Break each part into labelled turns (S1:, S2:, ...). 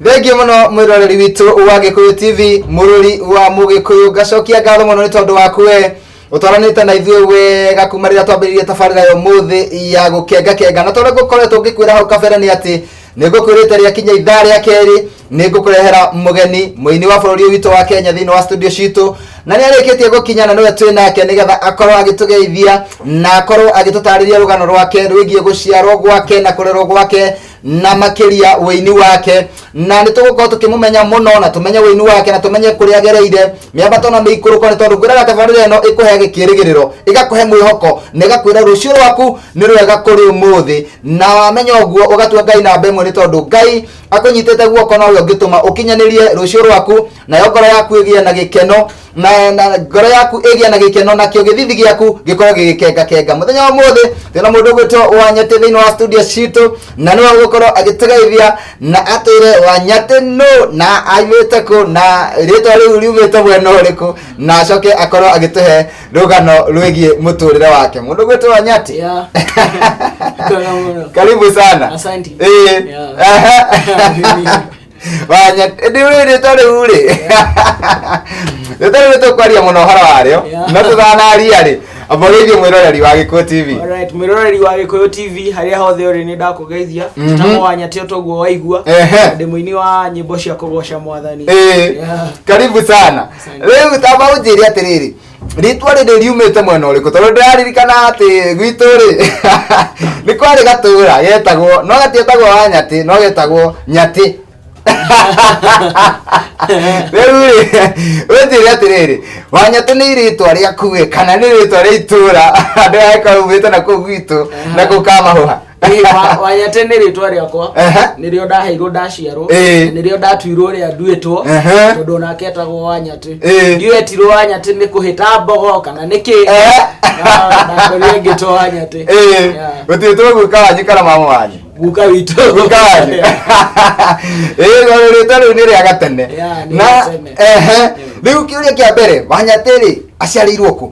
S1: Thengiũ mũno mwĩroreri witũ wa Gĩkũyũ TV, mũrũri wa Mũgĩkũyũ. Ngacokia ngatho mũno nĩ tondũ waku we ũtwaranĩte na ithuĩ wega kuma rĩrĩa twambĩrĩirie tabarĩra ya ũmũthĩ ya gũkengakenga. Na tondũ ngũkoretwo ngĩkwĩra hau kabere nĩ atĩ nĩ ngũkwĩrĩte rĩakinya ithaa rĩa kerĩ nĩ ngũkũrehera mũgeni mũini wa bũrũri ũyũ witũ wa Kenya thĩinĩ wa studio citũ, na nĩ arĩkĩtie gũkinya na nĩwe twĩ nake nĩgetha akorwo agĩtũgeithia na akorwo agĩtũtarĩria rũgano rwake rwĩgiĩ gũciarwo gwake na kũrerwo gwake na makĩria ũini wake. Na nĩ tũgũkorwo tũkĩmũmenya mũno na tũmenye ũini wake na tũmenye kũrĩa agereire mĩambato na mĩikũrũko, nĩ tondũ ngwĩraga tabarĩra ĩno ĩkũhe kĩĩrĩgĩrĩro, ĩgakũhe mwĩhoko na ĩgakwĩra rũciũ rwaku nĩ rwega kũrĩ ũmũthĩ. Na wamenya ũguo ũgatua Ngai namba ĩmwe, nĩ tondũ Ngai akũnyitĩte guoko nowe ũngĩtũma ũkinyanĩrie rũciũ rwaku, nayo ngoro yaku ĩgĩe na gĩkeno na ngoro yaku ĩgĩe na gĩkeno, nakĩo gĩthithi gĩaku gĩkorwo gĩgĩkengakenga. Mũthenya wa ũmũthĩ twĩna mũndũ ũgwĩtwo Wanyatĩ thĩinĩ wa studio citũ, na nĩwe ũgũkorwo agĩtũgeithia na atwĩre Wanyatĩ nũ na aumĩte kũ na rĩtwa rĩu riumĩte mwena ũrĩkũ, na acoke akorwo agĩtũhe rũgano rwĩgiĩ mũtũrĩre wake. Mũndũ ũgwĩtwo Wanyatĩ.
S2: Yeah. Kwega mũno.
S1: Karibu sana.
S2: Asante.
S1: Ĩĩ. Wanyatĩ ndĩ rĩtwa rĩu rĩ, rĩtwa rĩu tũkwaria mũno ũhoro warĩo. No tũtanaria rĩ, amba ũgeithie mwĩroreri wa Gĩkũyũ TV.
S2: Alright, mwĩroreri wa Gĩkũyũ TV harĩa hothe ũrĩ, nĩ ndakũgeithia. Njĩtagwo Wanyatĩ o toguo waigua. Ndĩ mũini wa nyĩmbo cia kũgoca Mwathani.
S1: Karibu sana.
S2: Asante.
S1: Rĩu tamba ũnjĩre atĩrĩrĩ, rĩtwa rĩrĩ riumĩte mwena ũrĩkũ? Tondũ ndĩraririkana atĩ gwitũ rĩ, nĩ kwarĩ gatũra getagwo, no gatietagwo Wanyatĩ, no getagwo Nyatĩ. Rĩu rĩ, ũnjĩre atĩrĩrĩ, Wanyatĩ nĩ rĩtwa rĩaku ĩ kana nĩ rĩtwa rĩa itũra andũ agĩkorwo umĩte na kũu gwitũ na kũu Kamahũha?
S2: Ĩĩ, Wanyatĩ nĩ rĩtwa rĩakwa. Nĩrĩo ndaheirwo ndaciarwo. Na nĩrĩo ndatuirwo ũrĩa nduĩtwo. Tondũ onake etagwo Wanyatĩ. Ndiũĩ etirwo Wanyatĩ nĩ kũhĩta mbogo kana nĩkĩ. Ndakorire ngĩtwo Wanyatĩ. Yeah.
S1: Gũtirĩtwo guka wanyu kana mama wanyu?
S2: Guka witũ.
S1: Guka wanyu. Ĩĩ, tondũ rĩtwa rĩu nĩ rĩa gatene.
S2: Yeah, nĩ
S1: Na
S2: rĩa tene.
S1: Rĩu kĩũria kĩa mbere, Wanyatĩ rĩ, aciarĩirwo kũ?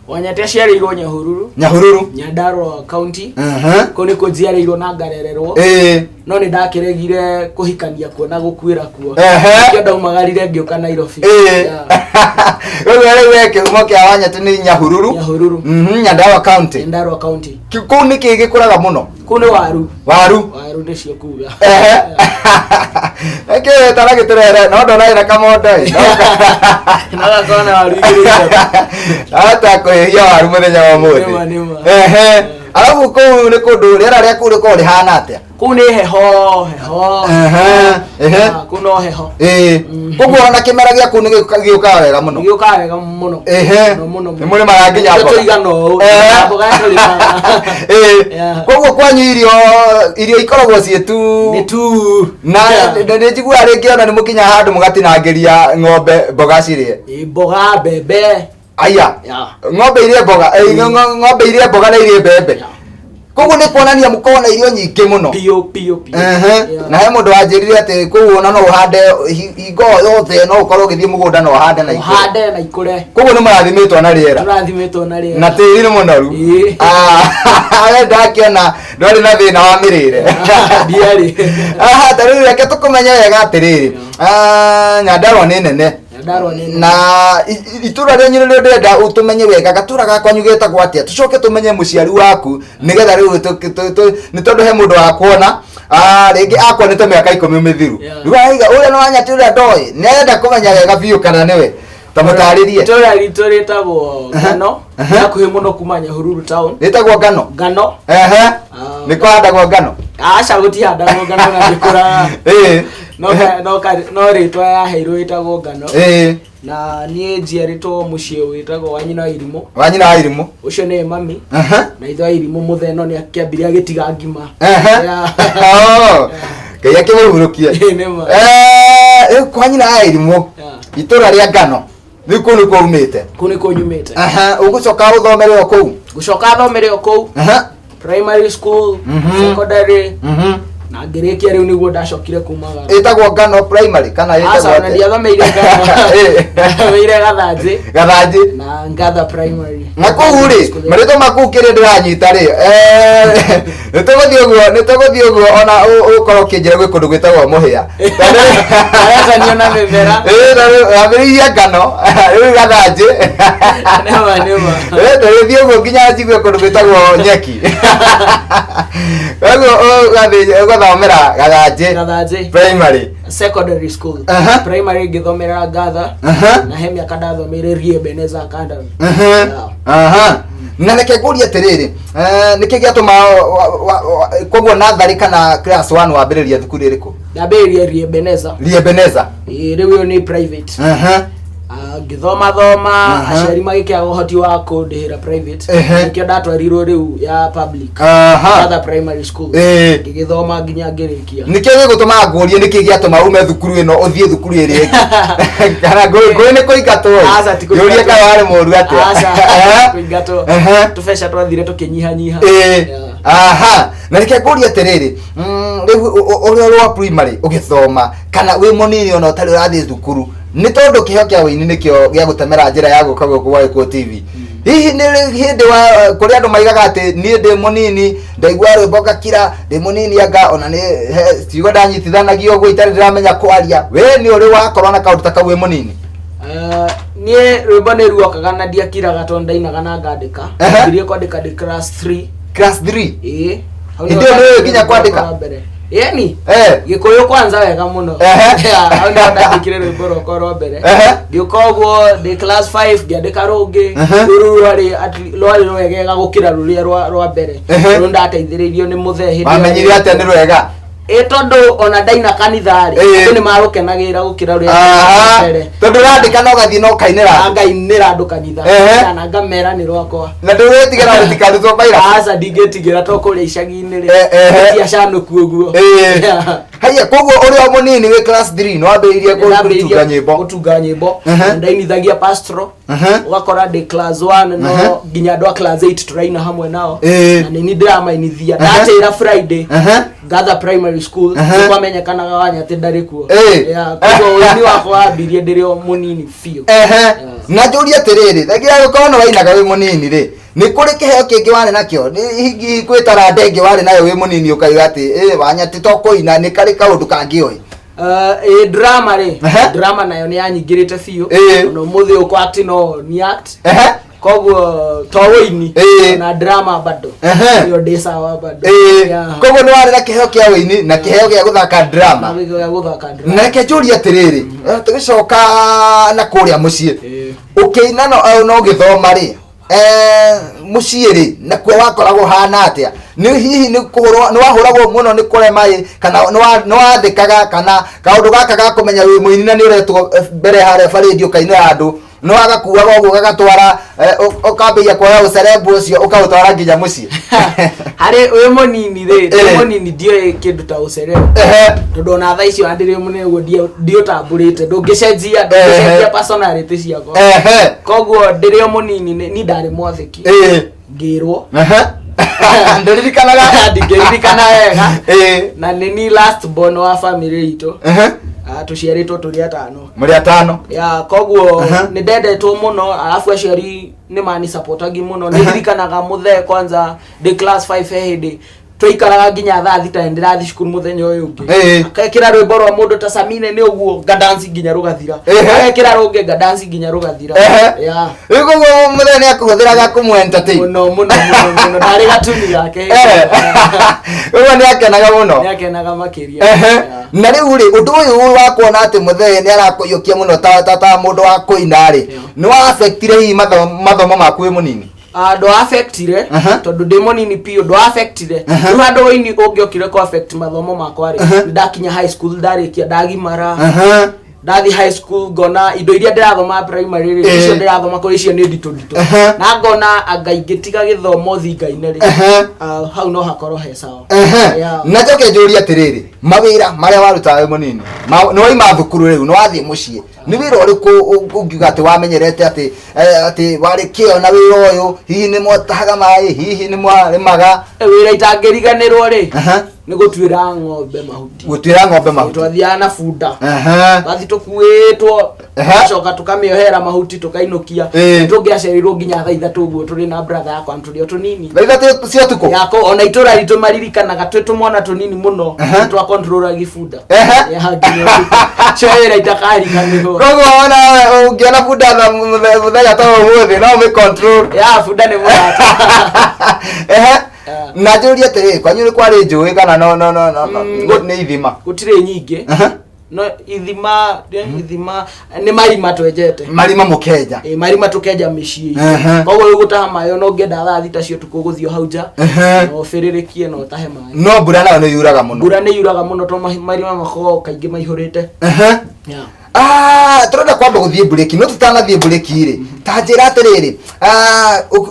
S2: Wanyatĩ aciarĩirwo Nyahururu.
S1: Nyahururu.
S2: Nyandarua County. Kũu nĩkuo njiarĩirwo na ngarererwo. No nĩ ndakĩregire kũhikania kuo na gũkuĩra kuo. Nĩkĩo ndaumagarire ngĩũka Nairobi. Yeah.
S1: Rĩu rĩu we kĩhumo kĩa Wanyatĩ nĩ Nyahururu.
S2: Nyahururu.
S1: Nyandarua County.
S2: Nyandarua County.
S1: Kũu nĩ kĩĩ gĩkũraga mũno?
S2: Kũu nĩ waru.
S1: Waru.
S2: Waru nĩcio kuga.
S1: Eke tara gĩtũrehere no ndona ĩna kamondo ĩ.
S2: Na gakorwo na waru igĩrĩ ithatũ.
S1: Ata kũhĩhia waru mũthenya wa ũmũthĩ.
S2: Nĩma, nĩma.
S1: Arabu kũu nĩ kũndũ rĩera rĩa kũu rĩkoragwo rĩhana atĩa?
S2: Kũu nĩ heho heho.
S1: Ehe, ehe.
S2: Ah, kũu no heho.
S1: Ĩĩ. Koguo ona kĩmera gĩa kũu nĩ gĩũkaga wega mũno.
S2: Gĩũkaga wega mũno. Mũno mũno.
S1: Nĩ mũrĩmaga nginya
S2: Nĩkĩo
S1: mboga.
S2: tũigana ũũ. Mboga tũrĩmaga. Yeah.
S1: Koguo kwanyu irio ikoragwo ciĩ tu.
S2: Nĩ tu.
S1: Na nĩ njiguaga rĩngĩ ona nĩ mũkinyaga handũ mũgatinangĩria ng'ombe mboga cirĩe.
S2: Ĩ, mboga, mbembe.
S1: Aya.
S2: Yeah.
S1: Ng'ombe irie mboga, ng'ombe irie mboga na irie mbembe.
S2: Yeah.
S1: Koguo nĩ kuonania mũkoragwo na irio nyingĩ mũno.
S2: Piũ piũ piũ. Yeah.
S1: Na he mũndũ wanjĩrire atĩ kũu ona no ũhande hingo o yothe, no ũkorwo ũgĩthiĩ mũgũnda na ũhande na ikũre.
S2: Ũhande na ikũre.
S1: Koguo nĩ mũrathimĩtwo na rĩera.
S2: Tũrathimĩtwo na rĩera.
S1: Na tĩri nĩ mũnoru.
S2: Ĩĩ.
S1: Ah, we ndakĩona ndwarĩ na thĩna wa mĩrĩre.
S2: Ndiarĩ.
S1: Aha, ta rĩu reke tũkũmenye wega atĩrĩrĩ. Ah, Nyandarua nĩ nene.
S2: Nyandarua nĩ nene.
S1: Na itũra rĩanyu nĩrĩo ndĩrenda ũtũmenye wega, gatũra ga kwanyu getagwo atĩa, tũcoke tũmenye mũciari waku nĩgetha rĩu nĩ tondũ he mũndũ wakuona, ah, rĩngĩ akuonete mĩaka 10 mĩthiru. Rĩu araiga ũrĩa nĩ Wanyatĩ ũrĩa ndoĩ, nĩ arenda kũmenya wega biũ kana nĩwe. Ta mũtarĩrie.
S2: Itũra ritũ rĩtagwo Ngano. Nĩ hakuhĩ mũno kuma Nyahururu town.
S1: Rĩtagwo Ngano.
S2: Ngano.
S1: Ehe.
S2: Ah.
S1: Nĩ kũhandagwo ngano?
S2: Aca, gũtihandagwo ngano na ndĩkũraga. No rĩtwa yaheirwo ĩtagwo Ngano. Na niĩ njiarĩtwo mũciĩ wĩtagwo wa nyina wa Irimũ.
S1: Wa nyina wa Irimũ.
S2: Ũcio nĩ mami. Na ithe wa Irimũ mũtheno nĩ akĩambire agĩtiga ngima. Yeah.
S1: Oh. Ngai akĩmũhurũkie.
S2: Ĩĩ, nĩ ma.
S1: Rĩu kwa nyina wa Irimũ, itũra rĩa Ngano, rĩu kũu nĩkuo umĩte?
S2: Kũu nĩkuo nyumĩte.
S1: Ũgũcoka ũthomere o kũu?
S2: Gũcoka thomere o kũu. Primary school, secondary. Na ngĩrĩkia rĩu nĩguo ndacokire kumagara.
S1: Ĩtagwo Ngano Primary kana ĩtagwo
S2: Aca, ona
S1: atĩa?
S2: ndiathomeire Ngano. Ndathomeire Gathanjĩ.
S1: Gathanjĩ.
S2: Na Ngatha Primary.
S1: Na kũu rĩ, marĩtwa ma kũu kĩrĩa ndĩranyita rĩ, nĩ tũgũthiĩ ũguo, nĩ tũgũthiĩ ũguo ona ũkorwo ũkĩnjĩra gwĩ kũndũ gwĩtagwo Mũhĩa.
S2: Aretanio na mĩmera.
S1: Ĩĩ, na rĩu wambĩrĩirie Ngano, rĩu Gathanjĩ.
S2: Nĩma, nĩma.
S1: Ĩĩ, tũgĩthiĩ ũguo nginya njigue kũndũ gwĩtagwo Nyeki. Koguo ũgathiĩ ũgathomera Gathanjĩ
S2: Gathanjĩ
S1: Primary.
S2: Secondary School. Primary ngĩthomera Ngatha. Na he mĩaka ndathomeire Rie Ebenezer Academy. Yeah.
S1: Na reke ngũrie atĩrĩrĩ, nĩkĩ gĩatũma koguo natharĩ kana class 1 wambĩrĩria thukuru ĩrĩkũ?
S2: Ndambĩrĩria Rie Ebenezer.
S1: Rie Ebenezer.
S2: Ĩĩ, rĩu ĩyo nĩ private. Ngĩthoma thoma, aciari magĩkĩaga ũhoti wa kũndĩhĩra private. Nĩkĩo ndatwarirwo rĩu ya public. Ngatha Primary School. Ngĩgĩthoma nginya ngĩrĩkia.
S1: Nĩkĩo gĩgũtũma ngũrie nĩkĩ gĩatũma ume thukuru ĩno ũthiĩ thukuru ĩrĩa ĩngĩ, kana ngũĩ nĩ kũingatwo?
S2: Aca, ti
S1: ngũrie
S2: kũingatwo.
S1: kana warĩ mũru atĩa?
S2: Aca, kũingatwo. Tũbeca twathire tũkĩnyihanyiha.
S1: Aha, na reke ngũrie atĩrĩrĩ, rĩu ũrĩa ũrĩ wa primary ũgĩthoma kana wĩ mũnini ona ũtarĩ ũrathiĩ thukuru, nĩ tondũ kĩheo kĩa ũini nĩkĩo gĩa gũtemera njĩra ya gũka gũkũ gwa Gĩkũyũ TV, hihi nĩ rĩ hĩndĩ wa kũrĩ andũ maigaga atĩ niĩ ndĩ mũnini ndaigua rwĩmbo ngakira, ndĩ mũnini anga ona nĩ he ciugo ndanyitithanagia ũguo itarĩ ndĩramenya kwaria, we nĩ ũrĩ wakorwo na kaũndũ ta kau wĩ mũnini?
S2: Niĩ rwĩmbo nĩ ruokaga na ndiakiraga tondũ ndainaga na ngandĩka. Ndambirie kwandĩka ndĩ class 3.
S1: Class 3?
S2: Ĩĩ. Hau
S1: Hĩndĩ
S2: nĩho
S1: ĩyo nĩũĩ nginya
S2: ndandĩkire
S1: kwandĩka?
S2: rwĩmbo rwa mbere. Ĩni. Gĩkũyũ kwanza wega mũno.
S1: Yeah,
S2: hau nĩho ndandĩkire rwĩmbo rwakwa rwa mbere. Ngĩũka ũguo ndĩ class 5 ngĩandĩka rũngĩ. Rũrũ rwarĩ rwegega gũkĩra rũrĩa rwa mbere. Rũrũ ndateithĩrĩirio nĩ mũthee hĩndĩ ĩyo.
S1: Wamenyire atĩa nĩ rwega?
S2: Ĩ, tondũ ona ndaina kanitha rĩ, andũ nĩ marũkenagĩra gũkĩra rũrĩa rwa mbere.
S1: Tondũ ũrandĩka na ũgathiĩ na ũkainĩra
S2: Na
S1: andũ.
S2: ngainĩra andũ kanitha. Na ngamera nĩ rwakwa.
S1: Na ndũgwĩtigĩra rũtikarutwo mbaira?
S2: Aca, ndingĩtigĩra to kũrĩa icagi-inĩ rĩ. Ti acanũku ũguo.
S1: Haya, koguo ũrĩ o mũnini wĩ class 3 nĩ wambĩrĩirie gũtunga nyĩmbo?
S2: Gũtunga nyĩmbo. Na ndainithagia pastro. Ũgakora ndĩ class 1 no nginya andũ a class 8 tũraina hamwe nao. Na nĩ niĩ ndĩramainithia. Ndatĩra Friday. Ngatha Primary School nĩ kwamenyekanaga Wanyatĩ ndarĩ kuo. Yeah, koguo ũini wakwa wambirie ndĩrĩ o mũnini biũ.
S1: Na njũrie atĩrĩrĩ, thengia gũkorwo nĩ wainaga wĩ mũnini rĩ, nĩ kũrĩ kĩheo kĩngĩ warĩ nakĩo? Nĩ hihi kwĩ taranda ĩngĩ warĩ nayo wĩ mũnini ũkauga atĩ Wanyatĩ to kũina, nĩ karĩ kaũndũ kangĩ oĩ?
S2: Ĩ drama rĩ, drama nayo nĩ yanyingĩrĩte biũ. Ona ũmũthĩ ũyũ act no ni act. Koguo to ũini na drama bado. Ĩyo ndĩ sawa bado. Yeah.
S1: Koguo nĩ warĩ na kĩheo kĩa ũini na kĩheo gĩa gũthaka drama.
S2: Na gĩa gũthaka drama.
S1: Na reke njũrie atĩrĩrĩ, tũgĩcoka na kũrĩa mũciĩ, ũkĩina no ũgĩthoma rĩ, mũciĩ rĩ, nakuo wakoragwo hana atĩa? Nĩ hihi nĩ kũhũrwo, nĩ wahũragwo mũno nĩ kũrema ĩ, kana nĩ wathĩkaga, kana kaũndũ gaka ga kũmenya wĩ mũini na nĩ ũretwo mbere harĩa barĩndi ũkainĩra andũ, nĩ wagakuaga ũguo gagatwara, ũkambĩrĩria kuoya ũcerebu ũcio ũkaũtwara nginya mũciĩ?
S2: Harĩ wĩ mũnini rĩ, ndĩ mũnini ndioĩ kĩndũ ta ũcerebu. Tondũ ona thaa icio ndĩrĩ mũnene ũguo ndiũtambũrĩte, ndũngĩcenjia personality ciakwa. Koguo ndĩrĩ o mũnini ni ndarĩ mwathĩki. Ngĩrwo.
S1: Ndũririkanaga?
S2: Ndingĩririkana wega. Na nĩ ni last born wa family itũ. Tũciarĩtwo tũrĩ atano.
S1: Mũrĩ atano?
S2: Ya, koguo nĩ ndendetwo mũno, alafu aciari nĩ mani supportagi mũno. Nĩ ndirikanaga mũthee kwanza ndĩ class 5 he hĩndĩ twaikaraga nginya thaa 6 nĩ ndĩrathiĩ cukuru mũthenya ũyũ ũngĩ. Akekĩra rwĩmbo rwa mũndũ ta Samine nĩ ũguo ngadansi nginya rũgathira. Agekĩra rũngĩ ngadansi nginya rũgathira. Yeah.
S1: Rĩu koguo mũthee nĩ akũhũthĩraga kũmũ entertain?
S2: Mũno mũno mũno mũno, ndarĩ gatuni gake.
S1: Ũguo nĩ akenaga mũno?
S2: Nĩ akenaga makĩria. Yeah.
S1: Na rĩu rĩ, ũndũ ũyũ wa kuona atĩ mũthee nĩ arakũiyũkia mũno ta mũndũ wa kũina rĩ, nĩ wa affectire hihi mathomo maku wĩ mũnini?
S2: Ndwa affectire tondũ ndĩ mũnini biũ, ndwa affectire. Rĩu handũ ũini ũngĩokire kũ affect mathomo makwa rĩ, ndakinya high school, ndarĩkia, ndagimara, ndathi high school ngona indo iria ndĩrathoma primary rĩ, icio ndĩrathoma kũrĩ icio nĩ nditũ nditũ, na ngona anga ingĩtiga gĩthomo thinga-inĩ rĩ, hau no hakorwo he sawa. Yeah.
S1: Na njoke njũrie atĩrĩrĩ, mawĩra marĩa warutaga wĩ mũnini, nĩ waima thukuru rĩu nĩ wathiĩ mũciĩ, nĩ wĩra ũrĩkũ ũngiuga atĩ wamenyerete atĩ warĩ kĩo na wĩra ũyũ? Hihi nĩ mwatahaga maĩ, hihi nĩ mwarĩmaga?
S2: Wĩra itangĩriganĩrwo rĩ, Nĩ gũtuĩra ng'ombe mahuti.
S1: Gũtuĩra ng'ombe mahuti.
S2: Twathiaga na bunda. Twathi tũkuĩtwo, tũgacoka tũkamĩohera mahuti tũkainũkia. Tũngĩacereirwo nginya thaa 3 ũguo tũrĩ na brother yakwa tũrĩ o tũnini.
S1: Thaa 3 cia ũtukũ?
S2: Yako ona itũra ritũ maririkanaga twĩ tũmwana tũnini mũno. Twa control bunda. Ya nginya ũtukũ. Cio wĩra itakariganĩrwo.
S1: Koguo ona ũngĩona bunda na mũthenya ta ũmũthĩ no ũmĩ control.
S2: Ya bunda nĩ mũrata.
S1: Na njũrie atĩrĩrĩ, kwanyu nĩ kwarĩ njũĩ kana no no no no nĩ ithima?
S2: Gũtirĩ nyingĩ. No ithima, ithima nĩ marima twenjete.
S1: Marima mũkenja?
S2: Ĩ, marima tũkenja mĩciĩ. Koguo rĩu gũtaha maĩ ona ũngĩenda thaa 6 cia ũtukũ ũgũthiĩ o hau nja na ũbĩrĩrĩkie na ũtahe maĩ.
S1: No mbura nayo nĩ yuraga mũno?
S2: Mbura nĩ yuraga mũno tondũ marima makoragwo kaingĩ maihũrĩte. Yeah.
S1: Ah, tũrenda kwamba gũthiĩ mburĩki, no tũtanathiĩ mburĩki rĩ, ta njĩra atĩrĩrĩ,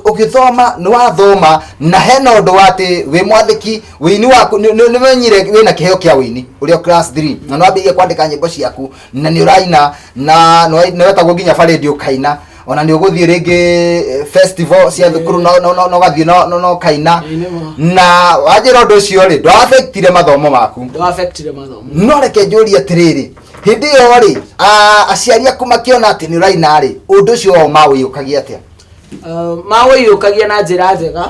S1: ũgĩthoma nĩ wathoma na hena ũndũ wa atĩ wĩ mwathĩki wĩini waku nĩ menyire wĩna kĩheo kĩa wĩini ũrĩ o class 3 na nĩ wambĩrĩirie kwandĩka nyĩmbo ciaku na nĩ ũraina na nĩ wetagwo nginya barĩndi ũkaina, ona nĩ ũgũthiĩ rĩngĩ festival cia thukuru no no no no ũgathiĩ no no no ũkaina.
S2: Ĩĩ, nĩ ma.
S1: Na wanjĩra ũndũ ũcio rĩ, ndwa-affectire mathomo maku?
S2: Ndwa-affectire mathomo.
S1: No reke njũrie atĩrĩrĩ, hĩndĩ ĩyo rĩ, aciari aku makĩona atĩ nĩ ũraina rĩ, ũndũ ũcio wao mawĩũkagia atĩa?
S2: Mawĩiyũkagia na njĩra njega,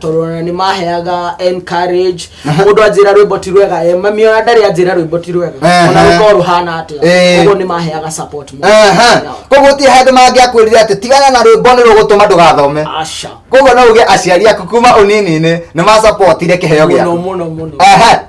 S2: tondũ ona nĩ maheaga encourage. Mũndũ anjĩra rwĩmbo ti rwega, mami ona ndarĩ anjĩra rwĩmbo ti rwega, ona rũkorwo rũhana atĩa. Koguo nĩ maheaga support mũno. Yeah.
S1: Koguo gũtirĩ handũ mangĩakwĩrire atĩ tigana na rwĩmbo nĩ rũgũtũma ndũgathome?
S2: Aca.
S1: Koguo no uge aciari aku kuma ũnini-inĩ nĩ macapotire kĩheo
S2: Mũno
S1: gĩaku?
S2: mũno mũno. Yeah.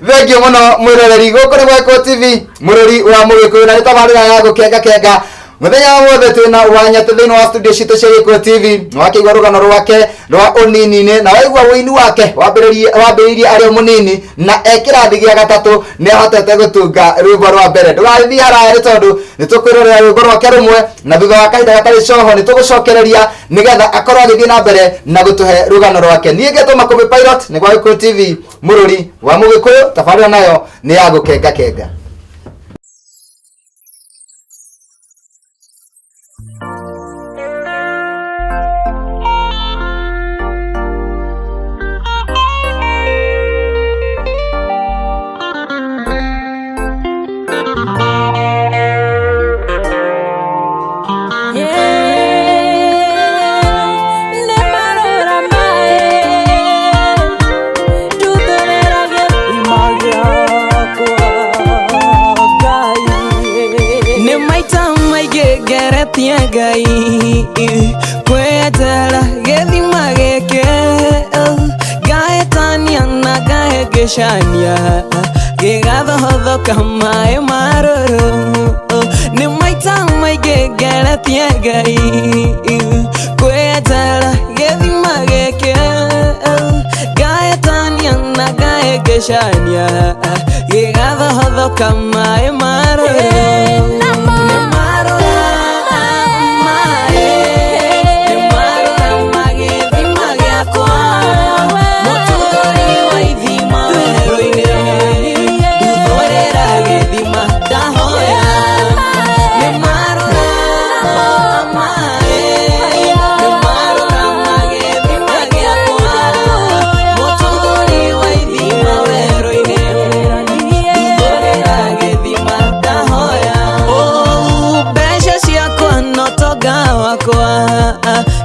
S1: Thengiũ mũno mwĩroreri, gũkũ nĩ Gĩkũyũ TV, mũrori wa Mũgĩkũyũ, na nĩ tabarĩra ya gũkenga kenga. Mũthenya wa mothe twĩna Wanyatĩ thĩinĩ wa studio citũ cia Gĩkũyũ TV. Wakĩigua rũgano rwake rwa ũnini-inĩ na waigua ũini wake wambĩrĩirie arĩ o mũnini na e kĩrathi gĩa gatatũ nĩ ahotete gũtunga rwĩmbo rwa mbere. Ndũgagĩthiĩ haraya nĩ tondũ nĩ tũkwĩrorera rwĩmbo rwake rũmwe, na thutha wa kahinda gatarĩ coho nĩ tũgũcokereria nĩgetha akorwo agĩthiĩ na mbere na gũtũhe rũgano rwake. Niĩ ngetwo Makũmbĩ Pilot, nĩ gwa Gĩkũyũ TV, mũrũri wa Mũgĩkũyũ. Tabarĩra nayo nĩ ya gũkenga kenga.
S3: Nĩ maita maingĩ ngeretie Ngai kwetera gĩthima gĩkĩ, ngaĩtania na ngahĩngĩcania gĩgathohothoka maĩ marũrũ. Nĩ maita maingĩ ngeretie Ngai kwetera gĩthima gĩkĩ, ngaĩtania na ngahĩngĩcania gĩgathohothoka maĩ marũrũ. Nĩ marũra maĩ, nĩ marũra magĩthima gĩakwa, mũtũthũri wa ithima werũ-inĩ, nduthũrĩra gĩthima ndahoya. Nĩ marũra maĩ, nĩ marũra magĩthima gĩakwa, mũtũthũri wa ithima werũ-inĩ, nduthũrĩra gĩthima ndahoya. Oh, mbeca ciakwa no tonga wakwa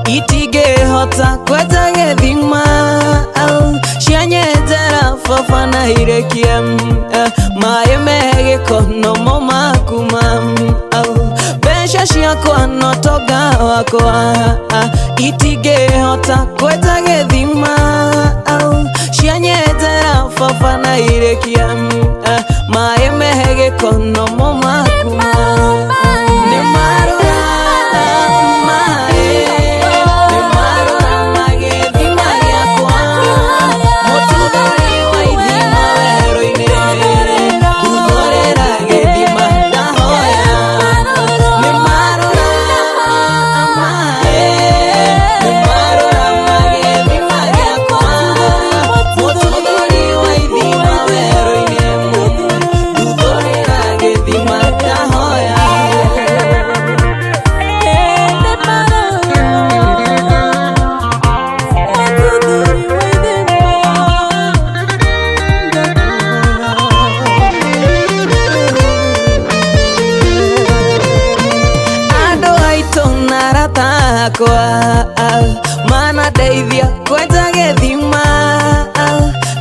S3: itingĩhota kwenja gĩthima, cianyenjera baba na irekie maĩ me gĩko nomo makuma. Mbeca ciakwa no tonga wakwa itingĩhota kwenja gĩthima, cianyenjera baba na irekie maĩ me gĩko nomo makuma. Nĩ marũra maĩ, nĩ marũra magĩthima gĩakwa, mũtũthũri wa ithima werũ-inĩ, nduthũrĩra gĩthima ndahoya. Nĩ marũra maĩ, nĩ marũra magĩthima gĩakwa, mũtũthũri wa ithima werũ-inĩ, nduthũrĩra gĩthima. Akwa manandeithia kwenja gĩthima,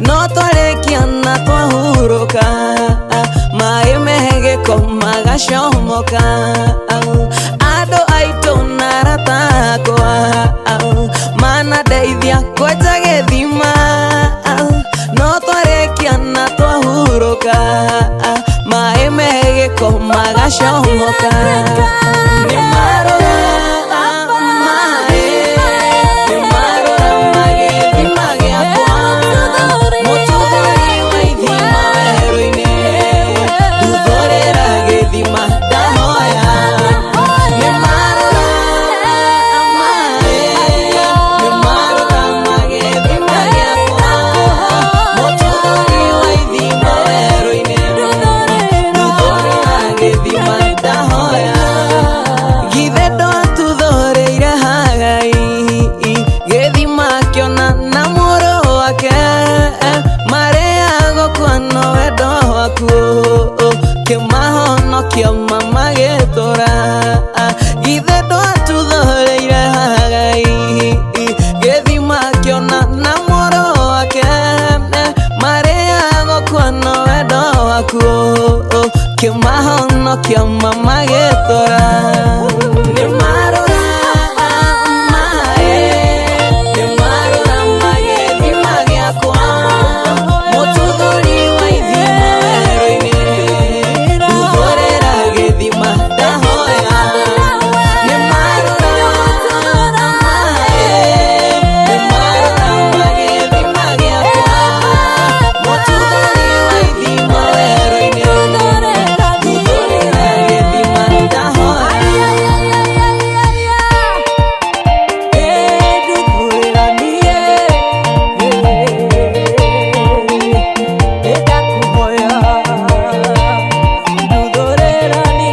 S3: no twarĩkia na twahurũka, maĩ me gĩko magacomoka. Andũ aitũ na arata akwa manandeithia kwenja gĩthima, no twarĩkia na twahurũka, maĩ me gĩko magacomoka. Nĩ marora maĩ, nĩ marora magĩthima gĩakwa, mũtuthũri wa ithima werũ-inĩ, nduthũrĩra gĩthima ndahoya. Nĩ marora maĩ, nĩ marora magĩthima gĩakwa, mũtuthũri wa ithima werũ-inĩ, nduthũrĩra gĩthima ndahoya. Githĩ ndwatuthũrĩire Hagai gĩthima kĩona na mũrũ wake, marĩa gũkua no wendo waku kĩmahonokia mama gĩtũra. Githĩ ndwatuthũrĩire Hagai gĩthima kĩona na mũrũ wake, marĩa gũkua no wendo waku kĩmahonokia mama gĩtũra. Nĩ marora maĩ, nĩ marora magĩthima gĩakwa, mũtuthũri wa ithima werũ-inĩ, nduthũrĩra gĩthima ndahoya. Nĩ marora maĩ, nĩ marora magĩthima gĩakwa, mũtuthũri wa ithima werũ-inĩ, nduthũrĩra gĩthima ndahoya. Nduthũrĩra niĩ, nĩndakũhoya, nduthũrĩra niĩ,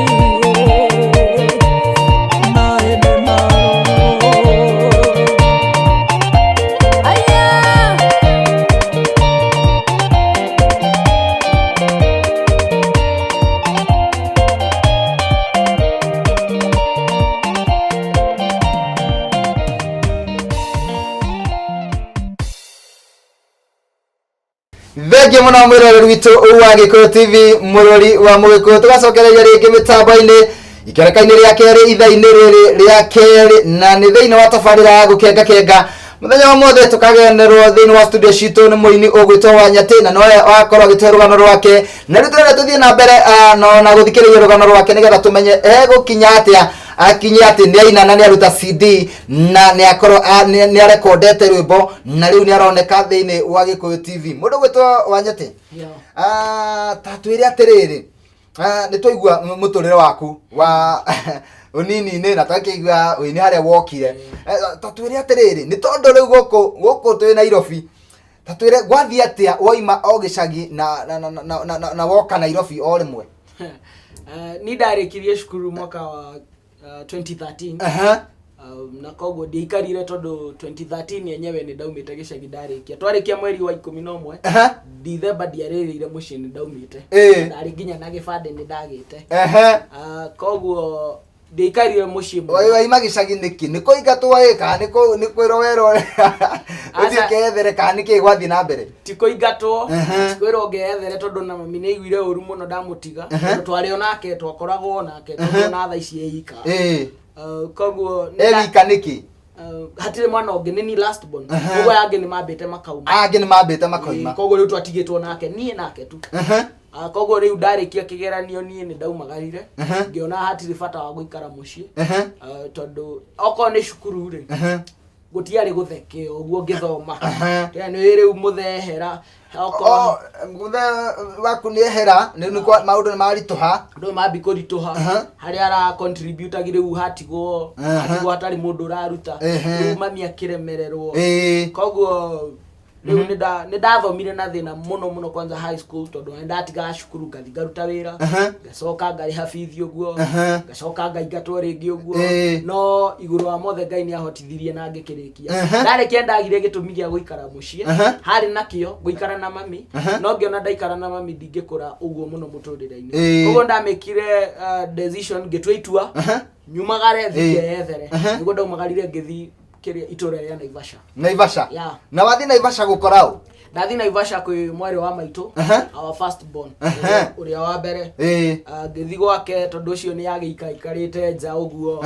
S3: maĩ nĩ marũrũ. Aya.
S1: Thengiũ mũno mwĩroreri witũ wa Gĩkũyũ TV, mũrori wa Mũgĩkũyũ. Tũgacokereria rĩngĩ mĩtambo-inĩ ikereka-inĩ rĩa kerĩ, ithaa-inĩ rĩrĩ rĩa kerĩ, na nĩ thĩinĩ wa tabarĩra ya gũkenga kenga. Mũthenya wa mothe tũkagenerwo thĩinĩ wa studio citũ nĩ mũini ũgwĩtwo Wanyatĩ, na nowe wakorwo agĩtũhe rũgano rwake. Na rĩu tũrenda tũthiĩ na mbere na gũthikĩrĩria rũgano rwake nĩgetha tũmenye egũkinya atĩa akinye atĩ nĩ aina na nĩ aruta CD na nĩ akorwo nĩ arekondete rwĩmbo na rĩu nĩ aroneka thĩinĩ wa Gĩkũyũ TV. Mũndũ ũgwĩtwo Wanyatĩ, ta twĩre atĩrĩrĩ, nĩ twaigua mũtũrĩre waku wa ũnini-inĩ na twakĩigua ũini harĩa wokire. Ta twĩre atĩrĩrĩ, nĩ tondũ rĩu gũkũ twĩ Nairobi, ta twĩre gwathiĩ atĩa woima o gĩcagi na woka Nairobi o rĩmwe?
S2: Ni ndarĩkirie cukuru mwaka wa 2013. Na koguo ndiaikarire tondũ 2013 yenyewe nĩ ndaumĩte gĩcagi. Ndarĩkia, twarĩkia mweri wa 11, Dithemba ndiarĩrĩire mũciĩ, nĩ ndaumĩte. Ndarĩ nginya na gĩbandĩ nĩ ndagĩte. Koguo ndiaikarire mũciĩ mũno.
S1: Waima gĩcagi nĩkĩ? Nĩ kũingatwo ĩ, kana nĩ kwĩrwo werwo ũthiĩ ũkeyethere, kana nĩkĩ gwathiĩ na mbere?
S2: Ti kũingatwo, ti kwĩrwo ngeyethere, tondũ na mami nĩ aiguire ũru mũno ndamũtiga, tondũ twarĩ o nake, twakoragwo nake, tondũ ona thaa ici e ika. Koguo nĩ
S1: E wika nĩkĩ?
S2: Hatirĩ mwana ũngĩ, nĩ ni last born. Koguo aya angĩ nĩ mambĩte makauma.
S1: Angĩ nĩ mambĩte makoima.
S2: Koguo rĩu twatigĩtwo nake, niĩ nake tu. Koguo rĩu ndarĩkia kĩgeranio niĩ nĩ ndaumagarire, ngĩona hatirĩ bata wa gũikara mũciĩ. Tondũ okorwo nĩ cukuru rĩ, gũtiarĩ gũthekeo ũguo ngĩthoma. Tena nĩ rĩu mũthehera okorwo
S1: O, mũthe waku nĩ ehera maũndũ nĩ maritũha.
S2: Andũ mambi kũritũha. Harĩa ara contribute rĩu hatigwo, hatigwo hatarĩ mũndũ ũraruta. Rĩu mami akĩremererwo. Koguo rĩu nĩ ndathomire na thĩna mũno mũno, kwanza high school, tondũ nĩ ndatigaga cukuru ngathi ngaruta wĩra, ngacoka ngarĩha bithi ũguo, ngacoka ngaingatwo rĩngĩ ũguo. No igũrũ wa mothe Ngai nĩ ahotithirie na ngĩkĩrĩkia. Ndarĩkia ndagire gĩtũmi gĩa gũikara mũciĩ. Harĩ nakĩo gũikara na mami, no ngĩona ndaikara na mami ndingĩkũra ũguo mũno mũtũrĩre-inĩ. Koguo ndamĩkire decision, ngĩtua itua. Nyumagare thiĩ ngeyethere. Nĩguo ndaumagarire ngĩthiĩ kĩrĩa itũra rĩa Naivasha.
S1: Naivasha.
S2: Yeah.
S1: Na wathiĩ Naivasha gũkora ũ?
S2: Ndathiĩ Naivasha kwĩ mwarĩ wa maitũ, our first born, ũrĩa wa mbere. Ah, ngĩthiĩ gwake tondũ ũcio nĩ agĩikaikarĩte nja ũguo.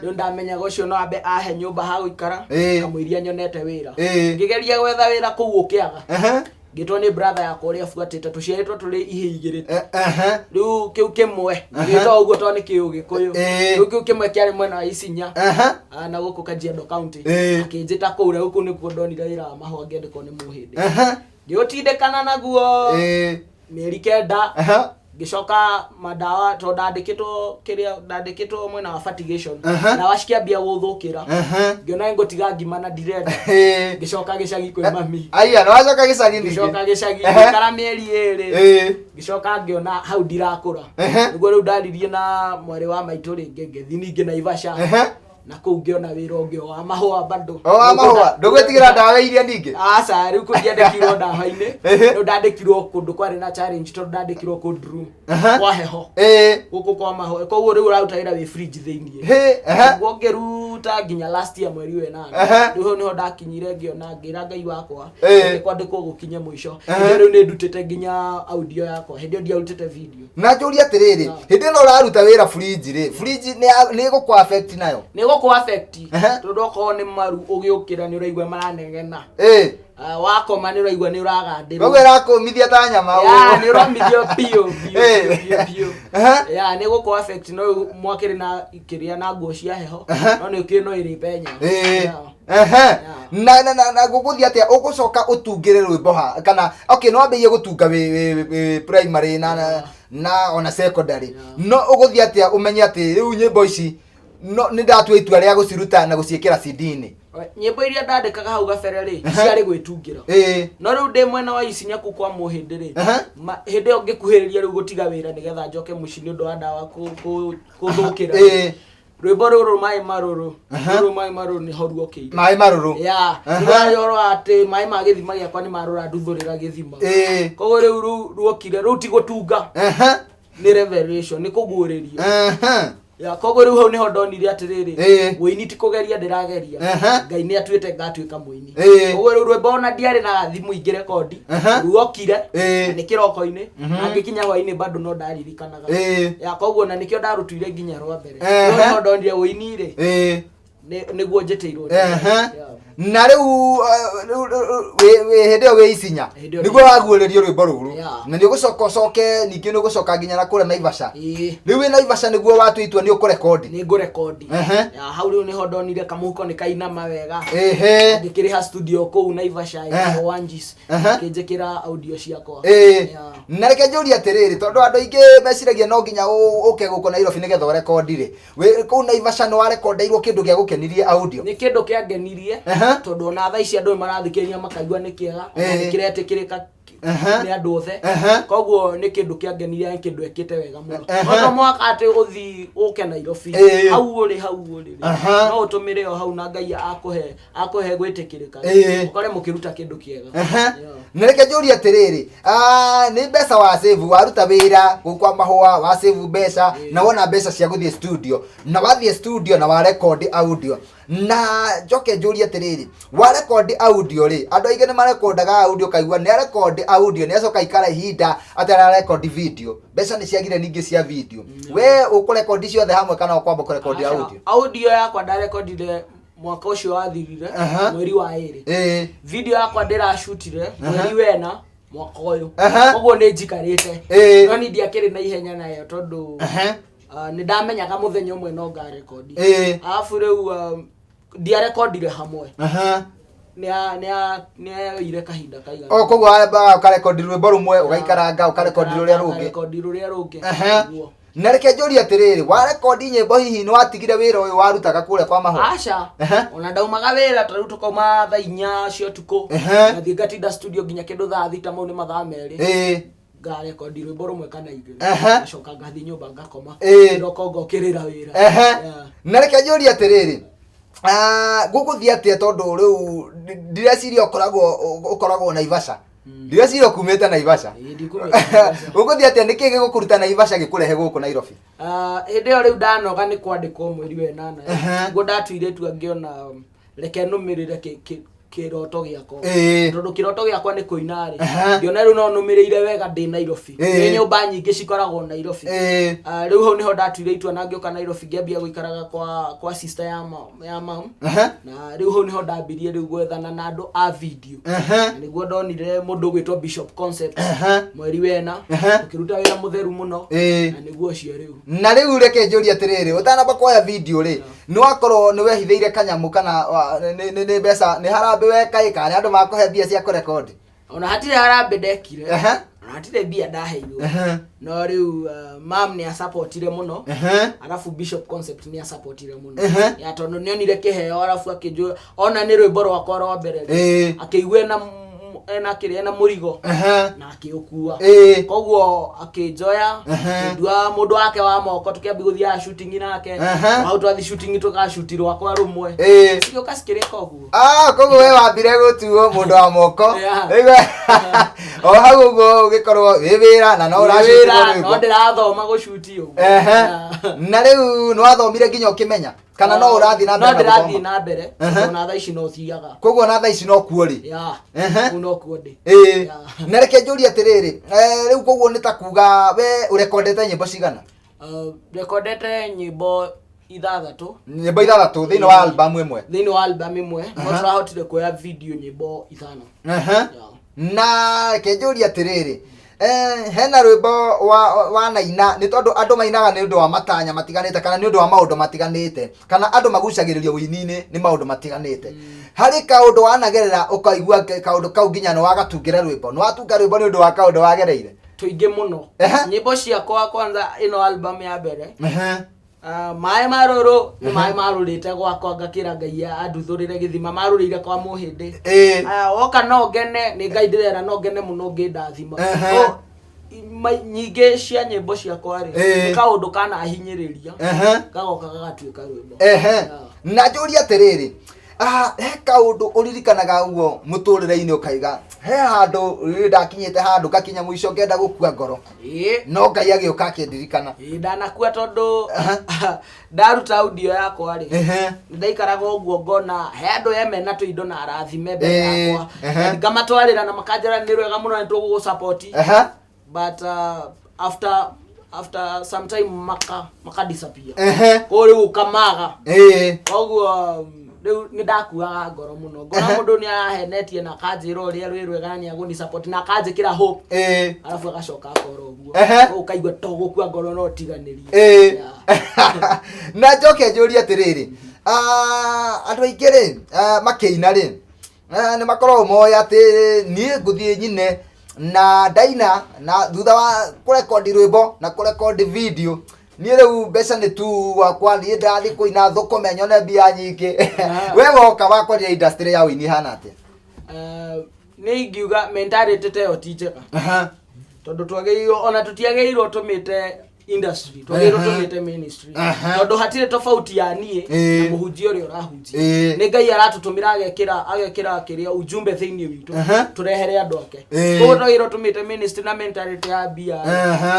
S2: Rĩu ndamenyaga ũcio no ambe ahe nyũmba ha gũikara kamũiria nyonete wĩra. Ngĩgeria gwetha wĩra kũu ũkĩaga. Ngĩtwo nĩ brother yakwa ũrĩa buatĩte, tũciarĩtwo tũrĩ ihĩ igĩrĩ. Rĩu kĩu kĩmwe ngĩtwo ũguo tondũ nĩ kĩũgĩkũyũ. Rĩu kĩu kĩmwe kĩarĩ mwena wa Isinya, ah, na gũkũ Kajiado County. Akĩnjĩta kũu, rĩu kũu nĩkuo ndonire wĩra wa mahũa ngĩandĩkwo nĩ Mũhĩndĩ. Ngĩũtindĩkana naguo mĩeri 9. Ngĩcoka mandawa tondũ ndandĩkĩtwo kĩrĩa ndandĩkĩtwo mwena wa fertigation. Ndawa cikĩambia gũthũkĩra. Ngĩona ngũtiga ngima na ndirenda. Ngĩcoka gĩcagi kwĩ mami.
S1: Aya, nĩ wacoka gĩcagi ningĩ?
S2: Ngĩcoka gĩcagi. Ngĩikara mĩeri 2. Ngĩcoka ngĩona hau ndirakũra. Nĩguo rĩu ndaririe na mwarĩ wa maitũ rĩngĩ, ngĩthiĩ ningĩ Naivasha. Na kũu ngĩona wĩra ũngĩ o wa mahũa bado.
S1: O wa mahũa, ndũgwĩtigĩra ndawa iria ningĩ?
S2: Aca, rĩu kũu ndiandĩkirwo ndawa-inĩ. Rĩu ndandĩkirwo kũndũ kwarĩ na challenge tondũ ndandĩkirwo cold room kwa heho gũkũ kwa mahũa, koguo rĩu ũraruta wĩra wĩ fridge thĩiniĩ. Nĩguo ngĩruta nginya last year mweri wa ĩnana. Rĩu hau nĩho ndakinyire ngĩona ngĩra Ngai wakwa reke kwandĩkwo gũkinye mũico. Hĩndĩ ĩyo rĩu nĩ ndutĩte nginya audio yakwa, hĩndĩ ĩyo ndiarutĩte video.
S1: Na njũrie atĩrĩrĩ, hĩndĩ ĩno ũraruta wĩra fridge rĩ, fridge nĩ ĩgũkũ affect nayo?
S2: Nĩ gũkũ affect tondũ okorwo nĩ maru ũgĩũkĩra nĩ ũraigua maranegena. Ah, wakoma nĩ ũraigua nĩ ũragandĩrwo.
S1: Koguo ĩrakũmithia ta nyama.
S2: Ya, nĩ ũromithio biũ biũ biũ biũ biũ. Ya, nĩ gũkũ affect, no rĩu mwakĩrĩ na kĩrĩa na nguo cia heho, no nĩ ũkĩrĩ no ĩrĩ penya. Ya.
S1: Na gũgũthiĩ atĩa ũgũcoka ũtungĩre rwĩmbo ha kana okay, no wambĩrĩrie gũtunga wĩ primary na ona secondary, no ũgũthiĩ atĩa ũmenye atĩ rĩu nyĩmbo ici no nĩ ndatua itua rĩa gũciruta na gũciĩkĩra CD-inĩ?
S2: Nyĩmbo iria ndandĩkaga hau gabere rĩ, ciarĩ gwĩtungĩra. No rĩu ndĩ mwena wa Isinya kũu kwa Mũhĩndĩ rĩ, hĩndĩ ĩyo ngĩkuhĩrĩria rĩu gũtiga wĩra nĩgetha njoke mũciĩ nĩ ũndũ wa ndawa kũthũkĩra. Rwĩmbo rũrũ Maĩ Marũrũ, rũrũ Maĩ Marũrũ nĩho ruokĩire.
S1: Maĩ Marũrũ.
S2: Ya, nĩwarĩ ũhoro wa atĩ maĩ ma gĩthima gĩakwa nĩ marũra nduthũrĩra gĩthima. Koguo rĩu ruokire rũu ti gũtunga, nĩ revelation, nĩ kũguũrĩrio. Ya, koguo rĩu hau nĩho ndonire atĩrĩrĩ, ũini ti kũgeria ndĩrageria, Ngai nĩ atuĩte ngatuĩka mũini. Koguo rĩu rwĩmbo ona ndiarĩ na thimũ ingĩ rekondi, ruokire na nĩ kĩroko-inĩ, na ngĩkinya hwainĩ bado no ndaririkanaga. Ya, koguo na nĩkĩo ndarũtuire nginya rwa mbere. Rĩu nĩho ndonire ũini rĩ, nĩguo njĩtĩirwo. Yeah.
S1: Na rĩu hĩndĩ ĩyo wĩ Isinya
S2: Hĩndĩ ĩyo
S1: nĩguo waguũrĩrio rwĩmbo rũrũ?
S2: Yeah.
S1: Na nĩ ũgũcoka ũcoke ningĩ nĩ ũgũcoka nginya na kũrĩa Naivasha?
S2: Ĩĩ.
S1: Rĩu wĩ Naivasha nĩguo watua itua nĩ ũkũrekondi?
S2: Nĩ ngũrekondi. Ya, hau rĩu nĩho ndonire kamũhuko nĩ kainama wega. Ngĩkĩrĩha studio kũu Naivasha ĩtagwo Wanjis, ngĩnjĩkĩra audio ciakwa. Yeah.
S1: Na reke njũrie atĩrĩrĩ, tondũ andũ aingĩ meciragia no nginya ũke gũkũ Nairobi nĩgetha ũrekondi rĩ, wĩ kũu Naivasha nĩ warekondeirwo kĩndũ gĩa gũkenirie audio?
S2: Nĩ kĩndũ kĩangenirie tondũ ona thaa ici andũ nĩ marathikĩrĩria makaigua nĩ kĩega, ona nĩ kĩretĩkĩrĩka nĩ andũ othe. Koguo nĩ kĩndũ kĩangenirie, nĩ kĩndũ ekĩte wega mũno. No to mũhaka atĩ ũthiĩ ũke Nairobi. Hau ũrĩ, hau ũrĩ rĩ, no ũtũmĩre o hau na Ngai akũhe gwĩtĩkĩrĩka, ũkore mũkĩruta kĩndũ kĩega. Yeah.
S1: Na reke njũrie atĩrĩrĩ, nĩ mbeca wa save waruta wĩra gũkũ kwa mahũa, wa save mbeca na wona mbeca cia gũthiĩ studio, na wathiĩ studio na wa record audio, na njoke njũrie atĩrĩrĩ, wa record audio rĩ, andũ aingĩ nĩ marekondaga audio, kaigua nĩ arekondi audio nĩ acoka ikara ihinda atararekondi video, mbeca nĩ ciagire ningĩ cia video. We ũkũrekondi ciothe hamwe kana ũkwamba kũrekondi
S2: Aca,
S1: audio?
S2: Audio yakwa ndarekondire mwaka ũcio wathirire mweri wa 2. Video yakwa ndĩracutire mweri wena mwaka ũyũ. Koguo nĩ njikarĩte, no ni ndiakĩrĩ na ihenya nayo tondũ nĩ ndamenyaga mũthenya ũmwe no ngarekondi. Arabu rĩu ndiarekondire hamwe, nĩ yoire kahinda kaigana.
S1: O koguo wamba ũkarekondi rwĩmbo rũmwe, ũgaikaranga, ũkarekondi rũrĩa rũngĩ.
S2: Ngarekondi rũrĩa rũngĩ. Nĩguo.
S1: Na reke njũrie atĩrĩrĩ, warekondi nyĩmbo hihi nĩ watigire wĩra ũyũ warutaga kũrĩa kwa mahũa?
S2: Aca. Ona ndaumaga wĩra ta rĩu tũkauma thaa 4 cia ũtukũ, ngathiĩ ngatinda studio nginya kĩndũ thaa 6, mau nĩ mathaa 2, ngarekondi rwĩmbo rũmwe kana igĩrĩ, ngacoka ngathiĩ nyũmba ngakoma, kĩroko ngokĩrĩra wĩra. Yeah.
S1: Na reke njũrie atĩrĩrĩ, gũgũthiĩ atĩa tondũ rĩu ndireciria ũkoragwo Naivasha? Ndireciria ũkumĩte Naivasha.
S2: Ĩĩ, ndikumĩte Naivasha.
S1: Ũgũthiĩ atĩa? Nĩkĩ gĩgũkũruta Naivasha gĩkũrehe gũkũ Nairobi?
S2: Ah, hĩndĩ ĩyo rĩu ndanoga nĩ kwandĩkwo mweri wa ĩnana. Nĩguo ndatuire itua ngĩona reke nũmĩrĩre kĩroto gĩakwa. Tondũ kĩroto gĩakwa nĩ kũina rĩ, ngĩona rĩu no nũmĩrĩire wega ndĩ Nairobi. Nĩ nyũmba nyingĩ cikoragwo Nairobi. Ah, rĩu hau nĩho ndatuire itua na ngĩũka Nairobi, ngĩambia gũikaraga kwa sister ya mam. Na rĩu hau nĩho ndambirie rĩu gwethana na andũ a video. Na nĩguo ndonire mũndũ ũgwĩtwo Bishop Concept mweri wena, tũkĩruta wĩra mũtheru mũno. Na nĩguo ũcio rĩu.
S1: Na rĩu reke njũrie atĩrĩrĩ, ũtanamba kuoya video rĩ, nĩ wakorwo nĩ wehithĩire kanyamũ kana nĩ mbeca, nĩ harambĩ weka ĩ, kana nĩ andũ makũhe mbia cia kũrekondi?
S2: Ona hatirĩ harambĩ ndekire. Ona hatirĩ mbia ndaheirwo. No rĩu mam nĩ asapotire mũno. Arabu Bishop Concept nĩ asapotire mũno. Ya tondũ nĩ onire kĩheo, arabu akĩnjũra ona nĩ rwĩmbo rwakwa rwa mbere rĩ, akĩigua ena kĩrĩa, ena mũrigo na akĩũkua. Koguo akĩnjoya, akĩndua mũndũ wake wa moko, tũkĩambia gũthiaga shooting nake. Hau twathi shooting, tũgacuti rwakwa rũmwe, cigĩũka cikĩrĩka ũguo.
S1: Ah, koguo we wambire gũtuo mũndũ wa moko. Rĩu, o hau ũguo ũgĩkorwo wĩ wĩra na no ũracutirwo
S2: Wĩra, no
S1: rwĩmbo.
S2: ndĩrathoma gũcuti ũguo.
S1: Na rĩu nĩ wathomire nginya ũkĩmenya kana no ũrathiĩ na
S2: no
S1: mbere na
S2: ndĩrathiĩ
S1: gũthoma?
S2: na mbere. Ona thaa ici no thiaga.
S1: Koguo na thaa ici no kuo rĩ?
S2: Ya, kũu no kuo ndĩ.
S1: Na reke njũrie atĩrĩrĩ, rĩu koguo nĩ ta kuga we ũrekondete nyĩmbo cigana?
S2: Rekondete nyĩmbo 6.
S1: Nyĩmbo 6 thĩinĩ wa album ĩmwe?
S2: Thĩinĩ wa album ĩmwe, no tũrahotire kuoya video nyĩmbo 5.
S1: Na reke njũrie atĩrĩrĩ, hena rwĩmbo wa naina, nĩ tondũ andũ mainaga nĩ ũndũ wa matanya matiganĩte kana nĩ ũndũ wa maũndũ matiganĩte, kana andũ magucagĩrĩrio ũini-inĩ nĩ maũndũ matiganĩte. Harĩ kaũndũ wanagerera ũkaigua kaũndũ kau nginya nĩ wagatungĩra rwĩmbo, nĩ watunga rwĩmbo nĩ ũndũ wa kaũndũ wagereire?
S2: Tũingĩ mũno. Nyĩmbo ciakwa kwanza ĩno album ya mbere, maĩ ma rũrũ nĩ maĩ marũrĩte gwakwa, ngakĩra Ngai anduthũrĩre gĩthima, marũrĩire kwa mũhĩndĩ. Woka no ngene, nĩ Ngai ndĩrera no ngene mũno ngĩndathima. Nyingĩ cia nyĩmbo ciakwa rĩ, nĩ kaũndũ kanahinyĩrĩria, gagoka gagatuĩka rwĩmbo.
S1: Na njũrie atĩrĩrĩ, he kaũndũ ũririkanaga ũguo mũtũrĩre-inĩ ũkaiga he handũ rĩrĩ ndakinyĩte handũ ngakinya mũico ngenda gũkua ngoro, no Ngai agĩũka akĩndirikana?
S2: Ĩĩ, ndanakua tondũ ndaruta audio yakwa rĩ, ndaikaraga ũguo ngona he andũ mena tũindo na arathime mbere yakwa. Ngamatwarĩra na makanjĩra nĩ rwega mũno, nĩ tũgũgũ-support. But after some time maka disappear. Koguo rĩu ũkamaga. Koguo rĩu nĩ ndakuaga ngoro mũno, ngona mũndũ nĩ arahenetie na akanjĩra ũrĩa rwĩ rwega na nĩ agũni support na akanjĩkĩra hope, arabu agacoka akora ũguo. Koguo ũkaigua to gũkua ngoro no ũtiganĩrie.
S1: Na njoke njũrie atĩrĩrĩ, andũ aingĩ rĩ, makĩina rĩ, nĩ makoragwo moĩ atĩ niĩ ngũthiĩ nyine na ndaina, na thutha wa kũrekondi rwĩmbo na kũrekondi video, niĩ rĩu mbeca nĩ tu gwakwa, niĩ ndathiĩ kũina thũkũme nyone mbia nyingĩ. We woka wakorire industry ya ũini hana atĩa?
S2: Nĩ ingiuga mentality ta ĩyo ti njega, tondũ twagĩrĩirwo, ona tũtiagĩrĩirwo tũmĩte industry, twagĩrĩirwo tũmĩte ministry, tondũ hatirĩ tofauti ya niĩ na mũhunjia ũrĩa ũrahunjia. Nĩ Ngai aratũtũmĩra, agekĩra kĩrĩa ujumbe thĩinĩ witũ, tũrehere andũ ake. Koguo twagĩrĩirwo tũmĩte ministry na mentality ya mbia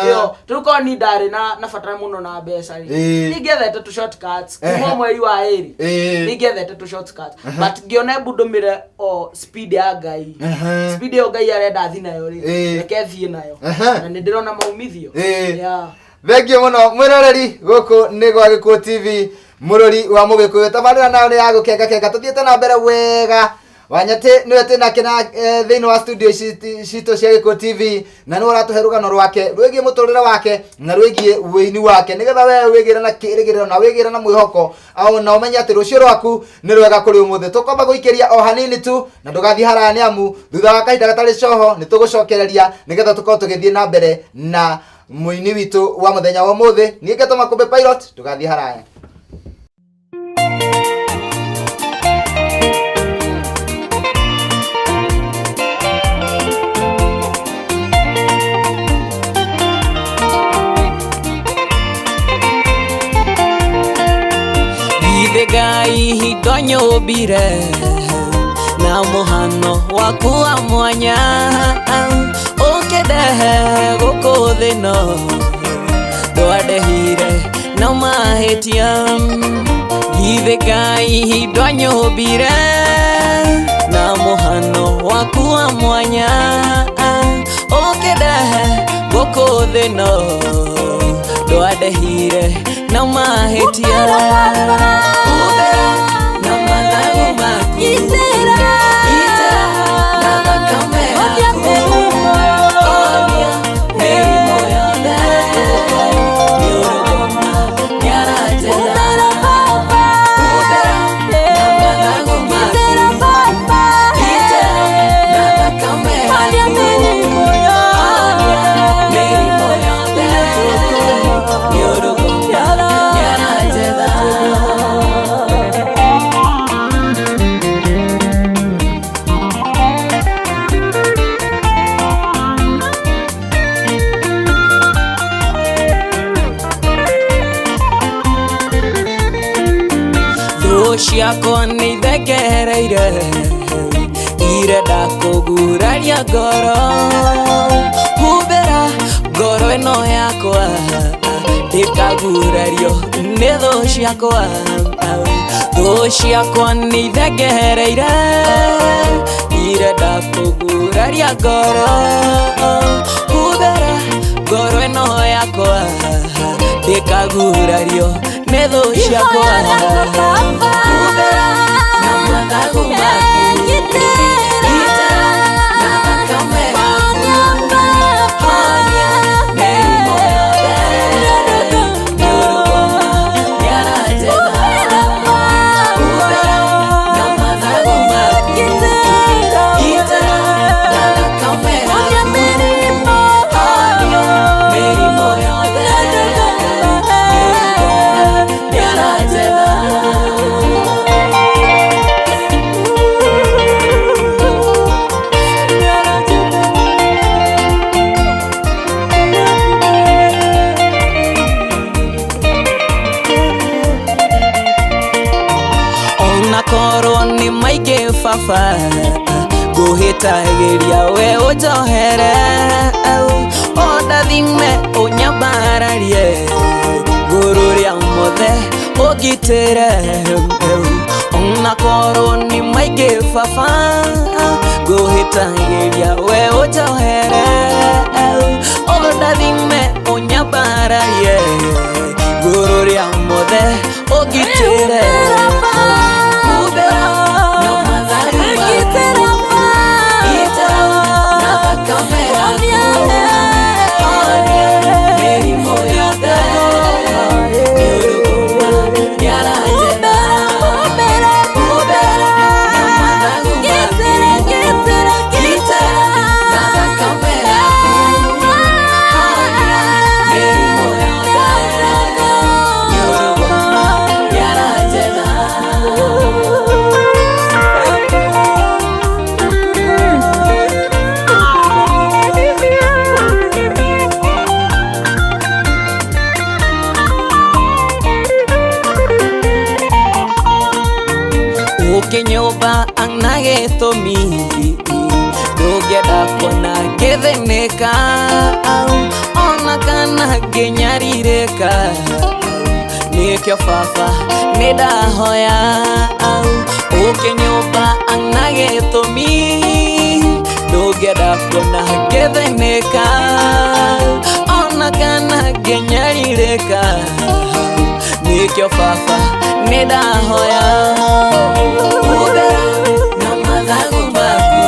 S2: ĩyo. Rĩu korwo ni ndarĩ na bata mũno na mbeca rĩ, ningĩethete tũ shortcuts kuma mweri wa 2. Ningĩethete tũ shortcuts, but ngĩona embu ndũmĩre o speed ya Ngai. Speed ĩyo Ngai arenda thi nayo rĩ, reke thiĩ nayo. Na nĩ ndĩrona maumithio.
S1: Thengiũ mũno mwĩroreri, gũkũ nĩ gwa Gĩkũyũ TV, mũrori wa mũgĩkũyũ. Tabarĩra nayo nĩ ya gũkenga kenga, tũthiĩte na mbere wega. Wanyatĩ nĩwe twĩnake na thĩinĩ wa studio ici citũ cia Gĩkũyũ TV, na nĩwe ũratũhe rũgano rwake rwĩgiĩ mũtũrĩre wake na rwĩgiĩ wĩini wake, nĩgetha we wĩgĩre na kĩrĩgĩrĩro na wĩgĩre na mwĩhoko au na ũmenye atĩ rũciũ rwaku nĩ rwega kũrĩ ũmũthĩ. Tũkwamba gũikĩria o hanini tu na ndũgathiĩ haraya, nĩ amu thutha wa kahinda gatarĩ coho nĩ tũgũcokereria nĩgetha tũkorwo tũgĩthiĩ na mbere na mũini witũ wa mũthenya wa ũmũthĩ. Niĩ ngetwo Makũmbĩ Pilot, ndũgathiĩ haraya.
S3: Githĩ Ngai ndonyũmbire na Na mũhano waku wa mwanya ũkĩndehe gũkũ thĩ no ndwandehire na mahĩtia githĩ Ngai ndwanyũmbire na mũhano waku wa mwanya ũkĩndehe gũkũ thĩ no ndwandehire na mahĩtia Humbĩra na mathagu maku Gitĩra na thakame yaku Honia mĩrimũ yothe Nĩũrũgoma nĩaranjetha Humbĩra na mathagu maku Gitĩra na thakame yaku Honia mĩrimũ yothe Nĩũrũgoma nĩaranjetha. Thũ ciakwa nĩ ithekereire irenda kũguraria ngoro humbĩra ngoro ĩno yakwa ndĩkagurario nĩ thũ ciakwa thũ ciakwa nĩ ithekereire irenda kũguraria ngoro humbĩra ngoro ĩno yakwa ndĩkagurario nĩ thũ ciakwa Humbĩra na mathagu maku Gitĩra na thakame yaku Honia mĩrimũ yothe Nĩũrũgoma nĩaranjetha Humbĩra na mathagu maku Gitĩra na thakame yaku Honia mĩrimũ yothe Nĩũrũgoma nĩaranjetha. Ona korwo nĩ maingĩ baba ngũhĩtagĩria we ũnjohere ũndathime ũnyambararie ngũrũ rĩa mothe ũngitĩre ona korwo nĩ maingĩ baba ngũhĩtagĩria we ũnjohere ũndathime ũnyambararie ngũrũ rĩa mothe ũngitĩre Humbĩra na mathagu maku Gitĩra na thakame yaku Honia mĩrimũ yothe Nĩũrũgoma nĩaranjetha Humbĩra na mathagu maku Gitĩra na thakame yaku Honia mĩrimũ yothe Nĩũrũgoma nĩaranjetha. Ũkĩnyũmba na gĩtũmi ndũngĩenda kuona ngĩthĩnĩka ona kana ngĩnyarirĩka nĩkĩo baba nĩ ndahoya ũkĩnyũmba na gĩtũmi ndũngĩenda kuona ngĩthĩnĩka ona kana ngĩnyarirĩka nĩkĩo baba nĩ ndahoya Humbĩra na mathagu maku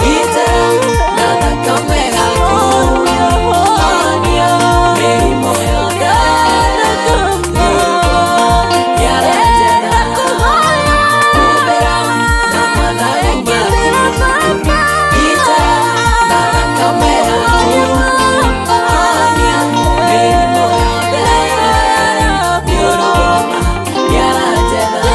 S3: Gitĩra na thakame yaku Honia mĩrimũ yothe Nĩũrũgoma nĩaranjetha Humbĩra na mathagu maku Gitĩra na thakame yaku Honia mĩrimũ yothe Nĩũrũgoma nĩaranjetha.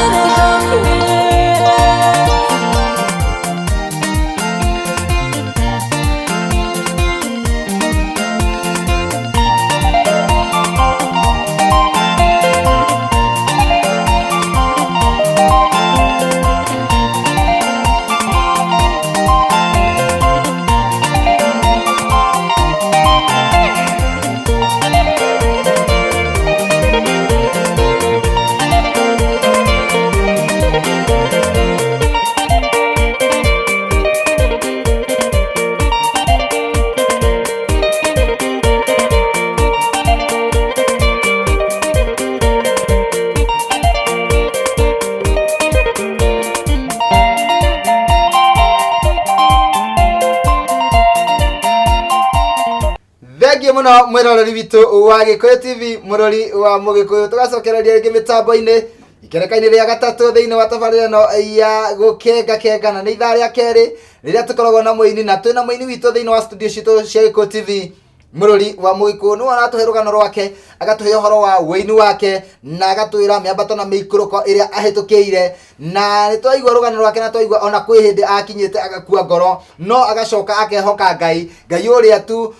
S1: Mũno mwĩroreri witũ wa Gĩkũyũ TV, mũrori wa Mũgĩkũyũ, tũgacokereria rĩngĩ mĩtambo-inĩ ikereka-inĩ rĩa gatatũ thĩinĩ wa tabarĩra ĩno ya gũkenga kenga, na nĩ ithaa rĩa kerĩ rĩrĩa tũkoragwo na mũini, na twĩna mũini witũ thĩinĩ wa studio citũ cia Gĩkũyũ TV, mũrori wa Mũgĩkũyũ. Nĩwe aratũhe rũgano rwake, agatũhe ũhoro wa wũini wake, na agatwĩra mĩambato na mĩikũrũko ĩrĩa ahĩtũkĩire. Na nĩ twaigua rũgano rwake, na twaigua ona kwĩ hĩndĩ akinyĩte agakua ngoro, no agacoka akehoka Ngai, Ngai ũrĩa tu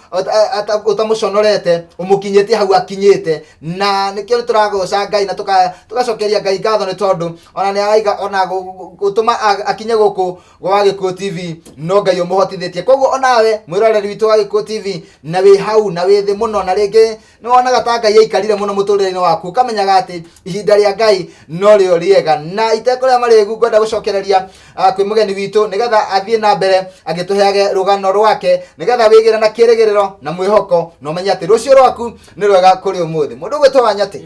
S1: ũtamũconorete, ũmũkinyĩtie hau akinyĩte. Na nĩkĩo nĩ tũragoca Ngai na tũgacokeria Ngai ngatho, nĩ tondũ ona nĩ araiga ona gũtũma akinye gũkũ gwa Gĩkũyũ TV no Ngai ũmũhotithĩtie. Koguo onawe mwĩroreri witũ wa Gĩkũyũ TV, na wĩ hau na wĩ thĩ mũno, na rĩngĩ nĩ wonaga ta Ngai aikarire mũno mũtũrĩre-inĩ waku, ũkamenyaga atĩ ihinda rĩa Ngai no rĩo rĩega. Na itekũrĩa marĩgu, ngwenda gũcokereria kwĩ mũgeni witũ nĩgetha athiĩ na mbere agĩtũheage rũgano rwake, nĩgetha wĩgĩre na kĩrĩgĩrĩro na mwĩhoko, na ũmenye atĩ rũciũ rwaku nĩ rwega kũrĩ ũmũthĩ. Mũndũ ũgwĩtwo Wanyatĩ,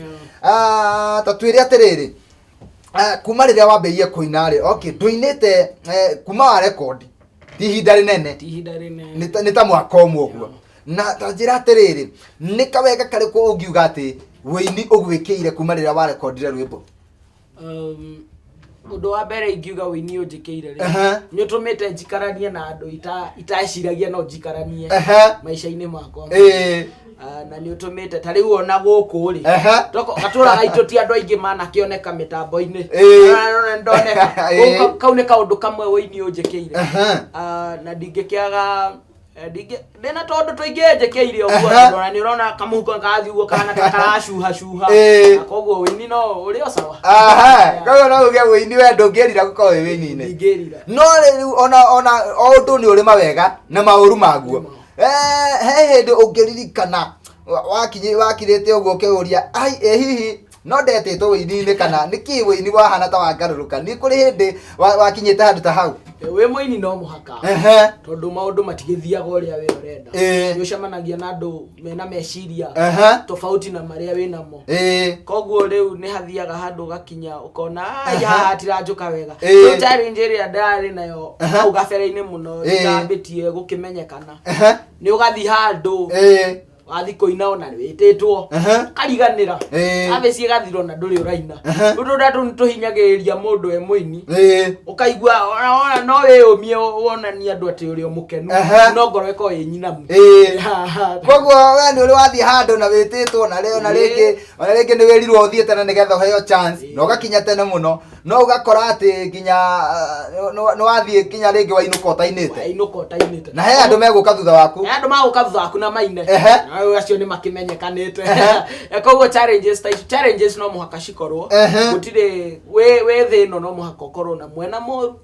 S1: ta twĩre atĩrĩrĩ, kuma rĩrĩa wambĩrĩirie kũina rĩ, okay, ndũinĩte kuma wa rekondi ti ihinda rĩnene?
S2: Ti ihinda rĩnene.
S1: Nĩ ta mwaka ũmwe ũguo. Na ta njĩra atĩrĩrĩ, nĩ kawega karĩkũ ũngiuga atĩ wĩini ũgwĩkĩire kuma rĩrĩa warekondire rwĩmbo?
S2: Ũndũ wa mbere ingiuga wĩini ũnjĩkĩire rĩ, nĩ ũtũmĩte njikaranie na andũ iteciragia no njikaranie maica-inĩ makwa. Ah, na nĩ ũtũmĩte ta rĩu ona gũkũ rĩ, gatũra gaitũ ti andũ aingĩ manakĩoneka mĩtambo-inĩ. Na ndoneka. Kau nĩ kaũndũ kamwe wĩini ũnjĩkĩire. Ah, na ndingĩkĩaga ndĩna tondũ tũingĩ njĩkĩire ũguo, tondũ ona nĩ ũrona kamũhuko karathiĩ ũguo kana ta karacuhacuha. Na koguo wĩini no ũrĩ o sawa.
S1: Koguo no uge wĩini we ndũngĩrira gũkorwo wĩ wĩini-inĩ?
S2: Ndingĩrira.
S1: No rĩu ona o ũndũ nĩ ũrĩ mawega na maũru maguo. He hĩndĩ ũngĩririkana wakirĩte ũguo ũkĩũria, ai, ĩ hihi no ndetĩtwo wĩini-inĩ, kana nĩkĩ wĩini wahana ta wangarũrũka? Nĩ kũrĩ hĩndĩ wakinyĩte handũ ta hau?
S2: Wĩ mũini no mũhaka, tondũ maũndũ matigĩthiaga ũrĩa we ũrenda. Nĩ ũcemanagia na andũ mena meciria tofauti na marĩa wĩ namo. Koguo rĩu nĩ hathiaga handũ ũgakinya ũkona, "Ai, haha hatiranjũka wega." Rĩu challenge ĩrĩa ndarĩ nayo hau gabere-inĩ mũno, ndambĩtie gũkĩmenyekana, nĩ ũgathiĩ handũ, wathiĩ kũina, ona wĩtĩtwo, kariganĩra, service ĩgathira ona ndũrĩ ũraina. Rĩu tũrĩa tũhinyagĩrĩria mũndũ e mũini, ũkaigua ona no wĩyũmie wonanie andũ atĩ ũrĩ o mũkenu, no ngoro ĩkorwo ĩ nyinamu.
S1: Koguo we nĩ ũrĩ wathiĩ handũ na wĩtĩtwo na rĩ ona rĩngĩ ona rĩngĩ nĩ wĩrirwo ũthiĩ tene nĩgetha ũheo chance, na ũgakinya tene mũno, no ũgakora atĩ nginya nĩ wathiĩ nginya rĩngĩ wainũka ũtainĩte.
S2: Wainũka ũtainĩte.
S1: Na he andũ megũka thutha waku.
S2: He andũ magũka thutha waku na maine. Na rĩu acio nĩ makĩmenyekanĩte. Koguo challenges ta icio, challenges no mũhaka cikorwo. Gũtirĩ wĩ thĩ ĩno no mũhaka ũkorwo na mwena mũru,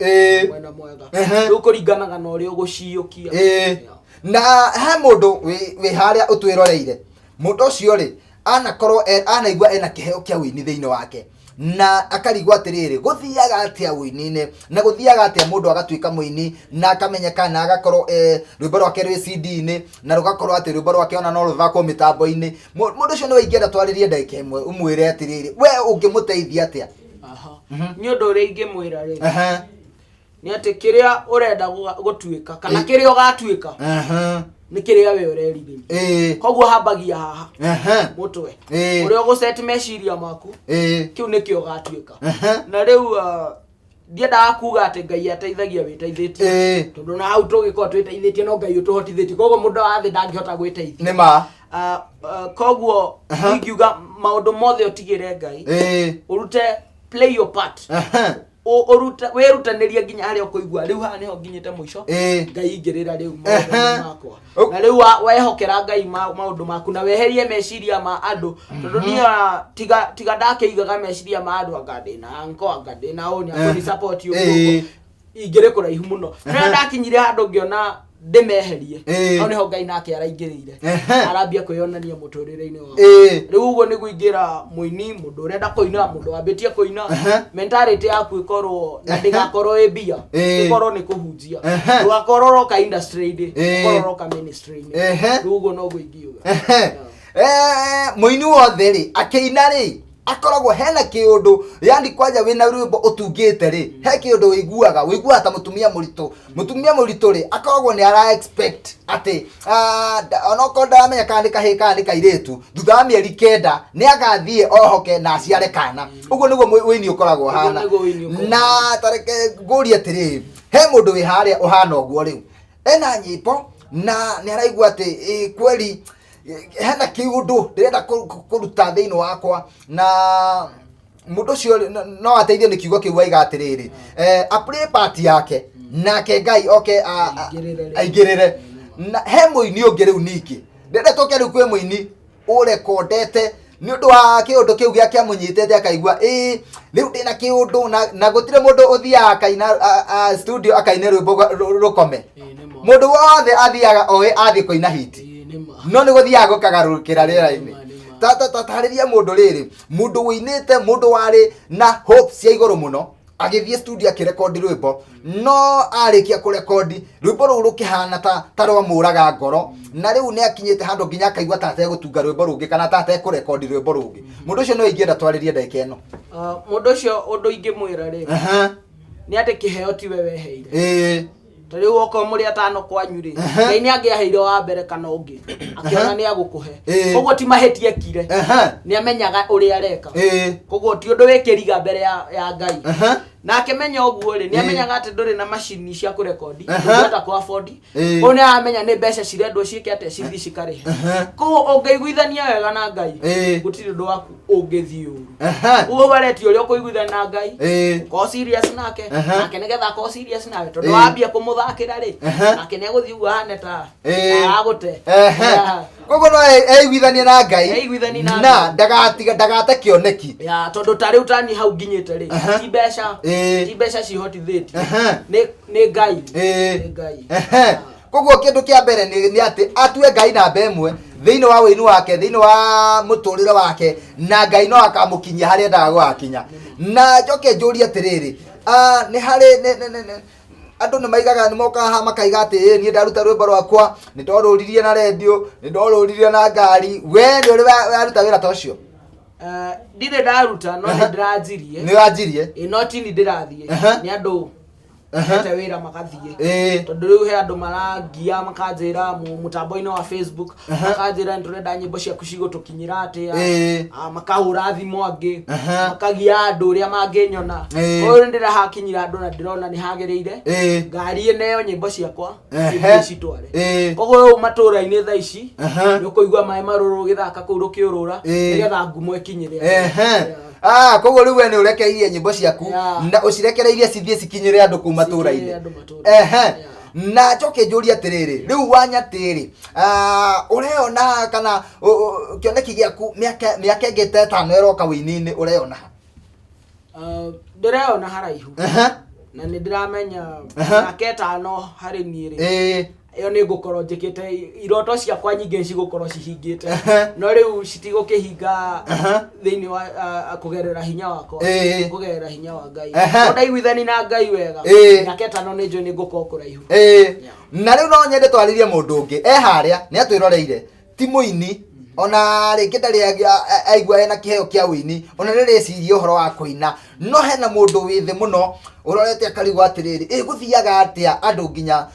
S2: mwena mwega. Rĩu kũringanaga na ũrĩa ũgũciyũkia.
S1: Na he mũndũ wĩ harĩa ũtwĩroreire, mũndũ ũcio rĩ, anakorwo anaigua ena kĩheo kĩa ũini thĩinĩ wake, na akarigwo atĩrĩrĩ, gũthiaga atĩa ũini-inĩ, na gũthiaga atĩa mũndũ agatuĩka mũini na akamenyeka na agakorwo rwĩmbo rwake rwĩ CD-inĩ, na rũgakorwo atĩ rwĩmbo rwake ona no rũthakwo mĩtambo-inĩ. Mũndũ ũcio nĩwe ingĩenda twarĩrie ndagĩka ĩmwe, ũmwĩre atĩrĩrĩ, we ũngĩmũteithia atĩa?
S2: Aha. Nĩ ũndũ ũrĩa ingĩmwĩra rĩ, nĩ atĩ kĩrĩa ũrenda gũtuĩka kana kĩrĩa ũgatuĩka nĩ kĩrĩa we ũrerirĩria. Koguo hambagia haha mũtwe, ũrĩa ũgũceti meciria maku, kĩu nĩkĩo ũgatuĩka. Na rĩu ndiendaga kuga atĩ Ngai ateithagia wĩteithĩtie, tondũ na hau tũgĩkorwo twĩteithĩtie no Ngai ũtũhotithĩtie, koguo mũndũ wa thĩ ndangĩhota gwĩteithia.
S1: Nĩ ma.
S2: Koguo ingiuga maũndũ mothe ũtigĩre Ngai, ũrute, play your part, wĩrutanĩrie nginya harĩa ũkũigua rĩu haha nĩho nginyĩte mũico. Ngai ingĩrĩra rĩu maũndũ-inĩ makwa. Na rĩu wehokera Ngai maũndũ maku na weherie meciria ma andũ, tondũ niĩ ona tiga ndakĩigaga meciria ma andũ, anga ndĩna anko, anga ndĩna ũũ nĩ akũni support ũguo ũguo, ingĩrĩ kũraihu mũno. No ndakinyire handũ ngĩona ndĩmeherie, hau nĩho Ngai nake araingĩrĩire, arambia kwĩyonania mũtũrĩre-inĩ wakwa. Rĩu ũguo nĩguo ingĩra mũini, mũndũ ũrenda kũina, mũndũ wambĩtie kũina, mentality yaku ĩkorwo na ndĩgakorwo ĩ mbia, ĩkorwo nĩ kũhunjia. Ndũgakorwo ũroka industry-inĩ, ũkorwo ũroka ministry-inĩ. Rĩu ũguo noguo ingiuga.
S1: Mũini wothe rĩ akĩina rĩ. Akoragwo hena kĩũndũ, yani kwanja wĩna rwĩmbo ũtungĩte rĩ, he kĩũndũ wĩiguaga, wĩiguaga ta mũtumia mũritũ. Mũtumia mũritũ rĩ, akoragwo nĩ ara expect atĩ onokorwo ndaramenya kana nĩ kahĩĩ kana nĩ kairĩtu, thutha wa mĩeri 9 nĩ agathiĩ ohoke na aciare kana. Ũguo nĩguo wĩini ũkoragwo
S2: Ũguo
S1: ũhana.
S2: nĩguo wĩini ũkoragwo
S1: Na tareke ngũrie atĩrĩrĩ, he mũndũ wĩ harĩa ũhana ũguo rĩu, ena nyĩmbo na nĩ araigua atĩ kweli hena kĩũndũ ndĩrenda kũruta thĩinĩ wakwa, na mũndũ ũcio rĩ, no ateithio nĩ kiugo kĩu waiga atĩrĩrĩ, a play part yake nake Ngai oke
S2: Aingĩrĩre rĩ.
S1: aingĩrĩre. Na he mũini ũngĩ rĩu ningĩ ndĩrenda tũke rĩu kwĩ mũini ũrekondete nĩ ũndũ wa kĩũndũ kĩu gĩa kĩamũnyitĩte akaigua ĩĩ rĩu ndĩna kĩũndũ, na gũtirĩ mũndũ ũthiaga akaina studio akaine rwĩmbo rũkome.
S2: Ĩĩ, nĩ ma.
S1: Mũndũ wothe athiaga oĩ athiĩ kũina hiti.
S2: Ĩĩ, nĩ ma.
S1: No nĩ gũthiaga gũkagarũrũkĩra rĩera-inĩ.
S2: Nĩ ma, nĩ ma.
S1: Tarĩria mũndũ rĩrĩ, mũndũ wĩinĩte, mũndũ warĩ na hope cia igũrũ mũno, agĩthiĩ studio akĩrekondi rwĩmbo, no arĩkia kũrekondi rwĩmbo rũu rũkĩhana ta rwamũraga ngoro, na rĩu nĩ akinyĩte handũ nginya akaigua ta ategũtunga rwĩmbo rũngĩ kana ta atekũrekondi rwĩmbo rũngĩ. Mũndũ ũcio no ingĩenda twarĩrie ndagĩka ĩno.
S2: Mũndũ ũcio ũndũ ingĩmwĩra rĩ, nĩ atĩ kĩheo tiwe weheire. Ta rĩu okorwo mũrĩ atano kwanyu rĩ, Ngai nĩ angĩaheire wa mbere kana ũngĩ, akĩona nĩ agũkũhe. Koguo ti mahĩtia ekire, nĩ amenyaga ũrĩa areka. Koguo ti ũndũ wĩkĩriga mbere ya Ngai. Na akĩmenya ũguo rĩ, nĩ amenyaga atĩ ndũrĩ na macini cia kũrekondi, ndũngĩhota kũ afford. Koguo nĩ aramenya nĩ mbeca cirendwo ciĩke atĩa, cithiĩ cikarĩhe. Koguo ũngĩiguithania wega na Ngai, gũtirĩ ũndũ waku ũngĩthiĩ ũru. Ũguo aretio ũrĩa ũkũiguithania na Ngai, ũkorwo serious nake, nake nĩgetha akorwo serious nawe, tondũ wambia kũmũthakĩra rĩ, nake nĩ egũthiĩ ũguo ahane ta aragũte.
S1: Koguo no eiguithanie na Ngai.
S2: Eiguithanie na
S1: na
S2: Ngai.
S1: Ndagatiga, ndagate kĩoneki.
S2: Ya, tondũ ta rĩu tani hau nginyĩte rĩ, ti mbeca, ti mbeca cihotithĩtie, nĩ Ngai. Nĩ Ngai.
S1: Koguo kĩndũ kĩa mbere nĩ atĩ atue Ngai namba ĩmwe thĩinĩ wa wĩini wake, thĩinĩ wa mũtũrĩre wake, na Ngai no akamũkinyia harĩa endaga gũgakinya. Na njoke njũrie atĩrĩrĩ, nĩ harĩ nĩ, nĩ, nĩ, nĩ, andũ nĩ maigaga, nĩ mokaga haha makaiga atĩ, niĩ ndaruta rwĩmbo rwakwa, nĩ ndorũririe na redio, nĩ ndorũririe na ngari. We nĩ ũrĩ waruta wĩra ta ũcio?
S2: Ndirĩ ndaruta, no nĩ ndĩranjirie.
S1: Nĩ wanjirie?
S2: Ĩĩ, no ti ni ndĩrathiĩ. Nĩ andũ hete wĩra magathiĩ. Tondũ rĩu he andũ marangia makanjĩra mũtambo-inĩ wa Facebook, makanjĩra nĩ tũrenda nyĩmbo ciaku cigũtũkinyĩra atĩa. Makahũra thimũ angĩ, makagia andũ ũrĩa mangĩnyona. Koguo nĩ ndĩrahakinyĩra andũ na ndĩrona nĩ hagĩrĩire. Ngari ĩneo nyĩmbo ciakwa, ithiĩ citware. Koguo rĩu matũũra-inĩ thaa ici, nĩ ũkũigua maĩ marũrũ ũgĩthaka kũu rũkĩũrũra, nĩgetha ngumo ĩkinyĩre andũ.
S1: Koguo rĩu we nĩ ũrekereirie nyĩmbo ciaku na ũcirekereirie cithiĩ cikinyĩre andũ kũu matũũra-inĩ.
S2: Cikinyĩre andũ matũũra-inĩ.
S1: Na njoke njũrie atĩrĩrĩ, rĩu Wanyatĩ rĩ, ũreona kana kĩoneki gĩaku mĩaka ĩngĩ ta 5 ĩroka wĩini-inĩ ũreona ha?
S2: Ndĩreona haraihu. Na nĩ ndĩramenya mĩaka 5 harĩ niĩ rĩ, ĩyo nĩ ngũkorwo njĩkĩte iroto ciakwa nyingĩ nĩ cigũkorwo cihingĩte. No rĩu citigũkĩhinga thĩinĩ wa kũgerera hinya wakwa, kũgerera hinya wa Ngai. No ndaiguithani na Ngai wega, mĩaka 5 nĩ njũĩ nĩ ngũkorwo kũraihu.
S1: Na rĩu no nyende twarĩrie mũndũ ũngĩ e harĩa nĩ atwĩroreire, ti mũini, ona rĩngĩ ndarĩ aigua ena kĩheo kĩa ũini, ona nĩ rĩciria ũhoro wa kũina, no hena mũndũ wĩ thĩ mũno ũrorete akarigwo atĩrĩrĩ, ĩ gũthiaga atĩa andũ nginya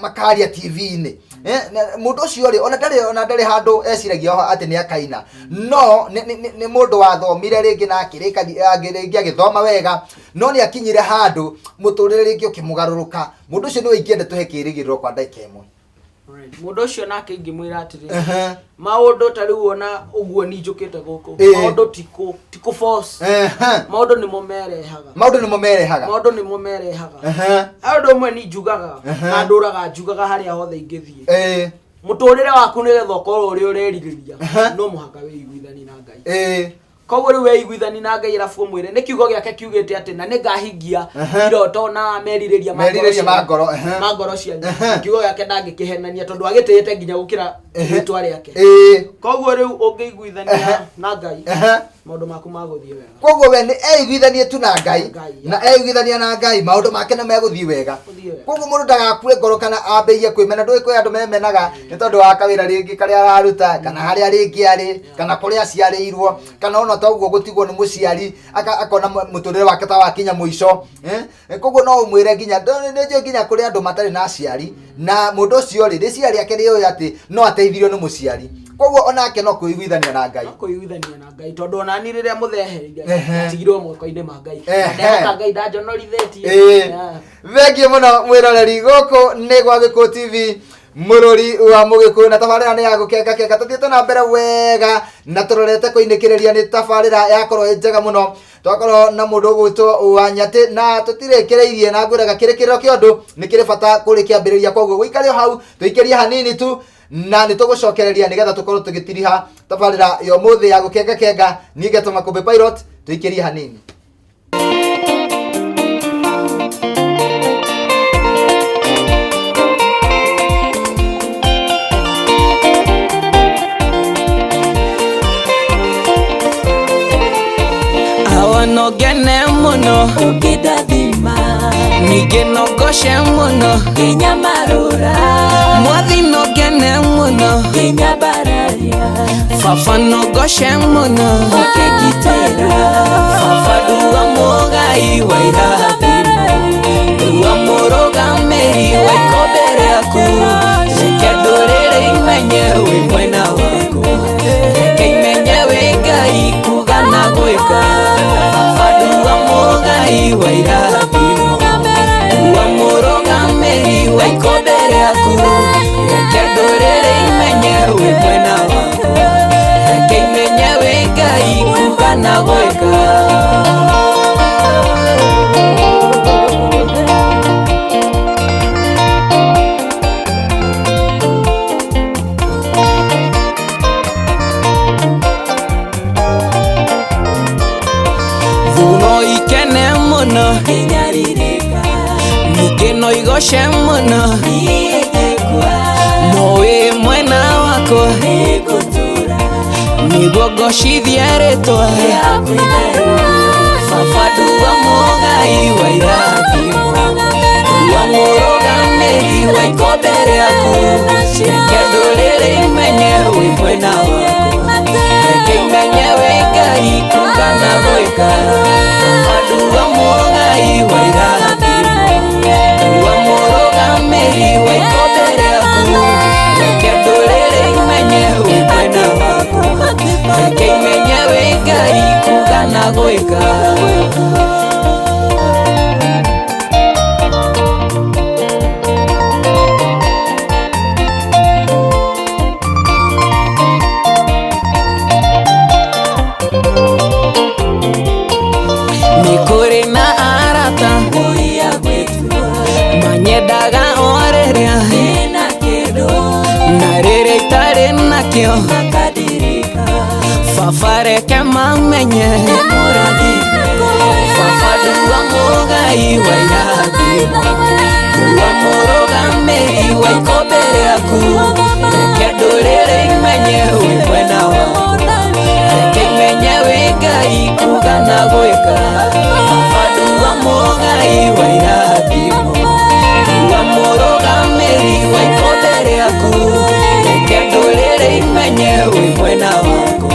S1: makaria T V-inĩ. Mũndũ ũcio rĩ, ona ndarĩ handũ eciragia atĩ nĩ akaina, no nĩ mũndũ wathomire rĩngĩ na akĩrĩka, rĩngĩ agĩthoma wega, no nĩ akinyire handũ mũtũrĩre rĩngĩ ũkĩmũgarũrũka. Mũndũ ũcio nĩwe ingĩenda tũhe kĩrĩgĩrĩro kwa ndagĩka ĩmwe.
S2: Mũndũ ũcio nake ingĩmwĩra atĩrĩ, maũndũ ta rĩu ona ũguo ni njũkĩte gũkũ, maũndũ ti kũ force. Maũndũ nĩmo merehaga.
S1: Maũndũ nĩmo merehaga.
S2: Maũndũ nĩmo merehaga. Ũndũ ũmwe ni njugaga, na ndũraga njugaga harĩa hothe ingĩthiĩ. Mũtũrĩre waku nĩgetha ũkorwo ũrĩa ũrerirĩria, no mũhaka wĩiguithanie na Ngai. Koguo rĩu weiguithani na Ngai arabu ũmwĩre nĩ kiugo gĩake kiugĩte atĩ na nĩngahingia iroto na merirĩria ma ngoro
S1: Merirĩria ma
S2: cianyu.
S1: ngoro,
S2: Ma ngoro cianyu. Kiugo gĩake ndangĩkĩhenania tondũ agĩtĩĩte nginya gũkĩra Rĩtwa rĩake. Koguo rĩu ũngĩiguithania na Ngai, maũndũ maku magũthiĩ wega.
S1: Koguo we nĩ eiguithanie tu na Ngai, na eiguithania na Ngai maũndũ make nĩ megũthiĩ wega. Koguo mũndũ ndagakue ngoro kana ambĩrĩrie kwĩmena. Ndũĩ kwĩ andũ memenaga nĩ tondũ wa kawĩra rĩngĩ karĩa araruta, kana harĩa rĩngĩ arĩ, kana kũrĩa aciarĩirwo, kana ona ta ũguo gũtigwo nĩ mũciari, akona mũtũrĩre wake ta wakinya mũico. Koguo no ũmwĩre nginya nĩ njũĩ nginya kũrĩ andũ matarĩ na aciari, na mũndũ ũcio rĩ, rĩciria rĩake rĩũĩ atĩ no ateithirio nĩ mũciari, koguo onake no kwĩiguithania na Ngai.
S2: No kwĩiguithania na Ngai, tondũ onani rĩrĩa mũthehereire ndatigirwo moko-inĩ ma Ngai. Na ndehoka Ngai ndanjonorithĩtie.
S1: Thengiũ mũno mwĩroreri, gũkũ nĩ gwa Gĩkũyũ TV, mũrũri wa mũgĩkũyũ, na tabarĩra nĩ ya gũkenga kenga. Tũthiĩte na mbere wega na tũrorete kũinĩkĩrĩria, nĩ tabarĩra yakorwo ĩ njega mũno. Twakorwo na mũndũ ũgwĩtwo Wanyatĩ na tũtirĩkĩrĩirie, na ngwĩraga kĩrĩkĩrĩro kĩa ũndũ nĩ kĩrĩ bata kũrĩ kĩambĩrĩria, koguo gũikare o hau tũikĩrie hanini tu na nĩ tũgũcokereria nĩgetha tũkorwo tũgĩtiriha tabarĩra ya ũmũthĩ ya gũkenga kenga. Niĩ ngetwo Makũmbĩ Pilot, tũikĩrie hanini.
S3: Awa no ngene mũno
S4: ũkĩndathima,
S3: ningĩ no ngoce mũno
S4: ngĩnyamarũra,
S3: mwathi no ngene mũno
S4: ngĩnyambararia,
S3: baba no ngoce mũno
S4: ũkĩngitĩra,
S3: baba ndua mũgai wa irathimo, ndua mũrũgamĩri wa ikombe rĩaku, reke ndũrĩrĩ imenye wĩ mwena waku, reke imenye wĩ Ngai kuga na gwĩka, baba ndua mũgai wa irathimo, ndua mũrũgamĩri wa ikombe rĩaku, reke ndũrĩrĩ imenye wĩ mwena waku, reke imenye wĩ Ngai kuga na gwĩka. Thuno ikene mũno
S4: ngĩnyarirĩka,
S3: ningĩ no igoce mũno,
S4: niĩ ngĩkua,
S3: no wĩ mwena wakwa
S4: nĩngũtũũra
S3: nĩguo ngocithie rĩtwa
S4: rĩaku itheru.
S3: Baba ndua mũgai wa irathimo, ndua mũrũgamĩri wa ikombe rĩaku, reke ndũrĩrĩ imenye wĩ mwena waku, reke imenye wĩ Ngai kuga na gwĩka, baba ndua mũgai wa irathimo, ndua mũrũgamĩri wa ikombe rĩaku, reke ndũrĩrĩ imenye wĩ mwena waku, reke imenye wĩ Ngai kuga na gwĩka. Nĩ kũrĩ na arata
S4: Ũria gwĩtua,
S3: manyendaga o rĩrĩa
S4: ndĩna kĩndũ,
S3: na rĩrĩa itarĩ nakĩo,
S4: makandirika,
S3: baba reke mamenye
S4: nĩmũrathime,
S3: baba ndua mũgai wa irathimo, ndua mũrũgamĩri wa ikombe rĩaku, reke ndũrĩrĩ imenye wĩ mwena waku, reke imenye wĩ Ngai kuga na gwĩka, baba ndua mũgai wa irathimo, ndua mũrũgamĩri wa ikombe rĩaku, reke ndũrĩrĩ imenye wĩ mwena waku,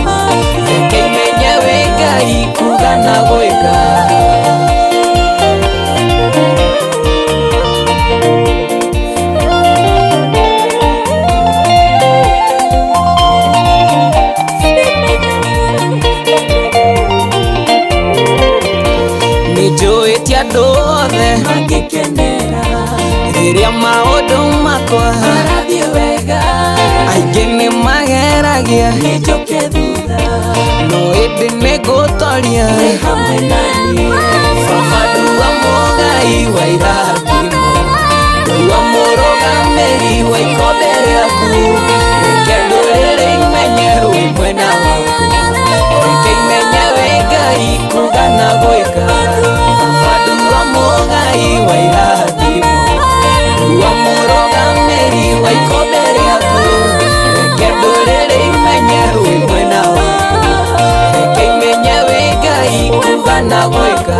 S3: reke imenye wĩ Ngai kuga na gwĩka. Nĩnjũĩ ti andũ othe
S4: mangĩkenera,
S3: rĩrĩa maũndũ makwa
S4: marathiĩ wega,
S3: aingĩ nĩ mageragia,
S4: nĩnjũke thutha,
S3: no ĩndĩ nĩngũtoria
S4: wĩ hamwe naniĩ,
S3: baba ndua mũgai wa irathimo, ndua mũrũgamĩri wa ikombe rĩaku, reke ndũrĩrĩ imenye wĩ mwena waku, reke imenye wĩ Ngai kuga na gwĩka, baba ndua mũgai wa irathimo, ndua mũrũgamĩri wa ikombe rĩaku, reke na gwĩka.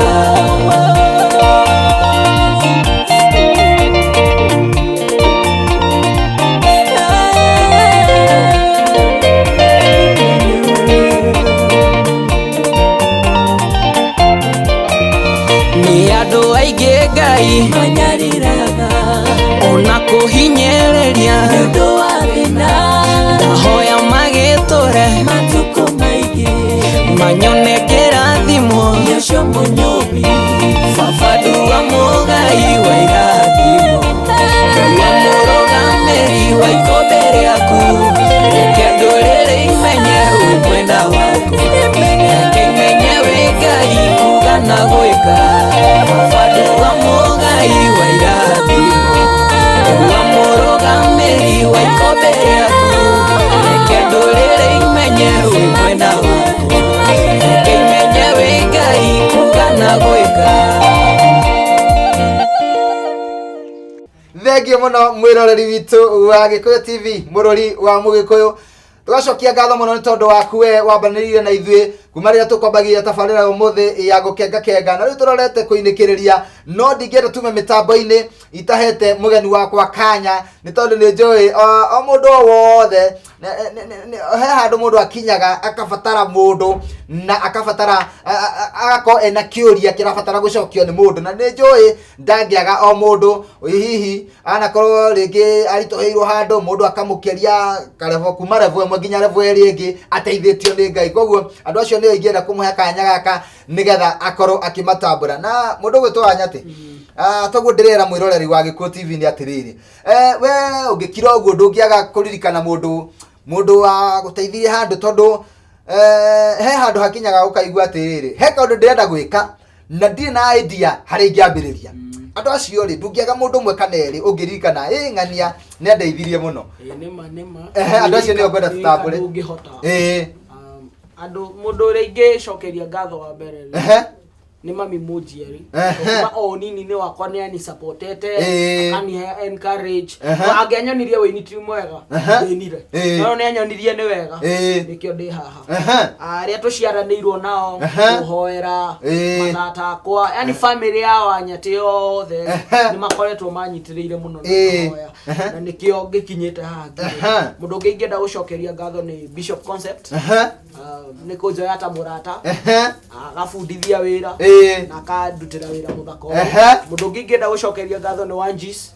S3: Nĩ andũ aingĩ Ngai
S4: manyariraga
S3: ona kũhinyĩrĩria,
S4: nĩ ũndũ wa thĩna,
S3: ndahoya magĩtũre
S4: matukũ maingĩ,
S3: manyone kĩrathimo
S4: nĩ ũcio mũnyũmbi.
S3: Baba ndua mũgai wa irathimo, ndua mũrũgamĩri wa ikombe rĩaku, reke ndũrĩrĩ imenye wĩ mwena waku, reke imenye wĩ Ngai kuga na gwĩka. Baba ndua mũgai wa irathimo, ndua mũrũgamĩri wa ikombe rĩaku, reke ndũrĩrĩ imenye wĩ mwena waku, reke imenye wĩ Ngai kuga na gwĩka.
S1: Thengio mũno mwĩroreri witũ wa Gĩkũyũ TV, mũrori wa Mũgĩkũyũ. Tũgacokia ngatho mũno nĩ tondũ waku we wambanĩrĩire na ithuĩ kuma rĩrĩa tũkwambagia tabarĩra ũmũthĩ ya gũkenga kenga, na rĩu tũrorete kũinĩkĩrĩria, no ndingĩenda tume mĩtambo-inĩ itahete mũgeni wakwa kanya, nĩ tondũ nĩ njũĩ o mũndũ o wothe he handũ mũndũ akinyaga akabatara mũndũ na akabatara agakorwo ena kĩũria kĩrabatara gũcokio nĩ mũndũ, na nĩ njũĩ ndangĩaga o mũndũ hihi anakorwo rĩngĩ aritũhĩirwo handũ mũndũ akamũkĩria karevo kuma revo ĩmwe nginya revo ĩrĩa ĩngĩ ateithĩtio nĩ Ngai. Koguo andũ acio nĩo ingĩenda kũmũhe kanya gaka nĩgetha akorwo akĩmatambũra. Na mũndũ ũgwĩtwo Wanyatĩ, toguo ndĩrera mwĩroreri wa Gĩkũyũ TV nĩ atĩrĩrĩ, we ũngĩkira ũguo ndũngĩaga kũririkana mũndũ wa gũteithirie handũ, tondũ he handũ hakinyaga ũkaigua atĩrĩrĩ, he kaũndũ ndĩrenda gwĩka na ndirĩ na idea harĩa ingĩambĩrĩria. Andũ acio rĩ, ndũngĩaga mũndũ ũmwe kana erĩ ũngĩririkana, ĩ ng'ania nĩ andeithirie mũno.
S2: Ĩĩ, nĩma nĩma.
S1: Ehe, andũ acio nĩo ngwenda tũtambũre.
S2: Ndũngĩhota.
S1: Ĩĩ.
S2: Andũ mũndũ ũrĩa ingĩcokeria ngatho wa mbere rĩ, nĩ mami mũnjiari. Kuma o ũnini-inĩ wakwa nĩ anisupportete, akanihe encourage. Angĩanyonirie wĩini ti mwega, ndĩinire. No nĩ anyonirie nĩ wega, nĩkĩo ndĩ haha. Arĩa tũciaranĩirwo nao, kũhoera mathata akwa, yani family ya Wanyatĩ yothe nĩ makoretwo manyitĩrĩire mũno na kũhoya, na nĩkĩo ngĩkinyĩte haha nginyĩte. Mũndũ ũngĩ ingĩenda gũcokeria ngatho nĩ Bishop Concept. Nĩ kũnjoya ta mũrata, agabundithia wĩra na akandutĩra wĩra mũthaka ũyũ. Mũndũ ũngĩ ingĩenda gũcokeria ngatho nĩ Wanjis,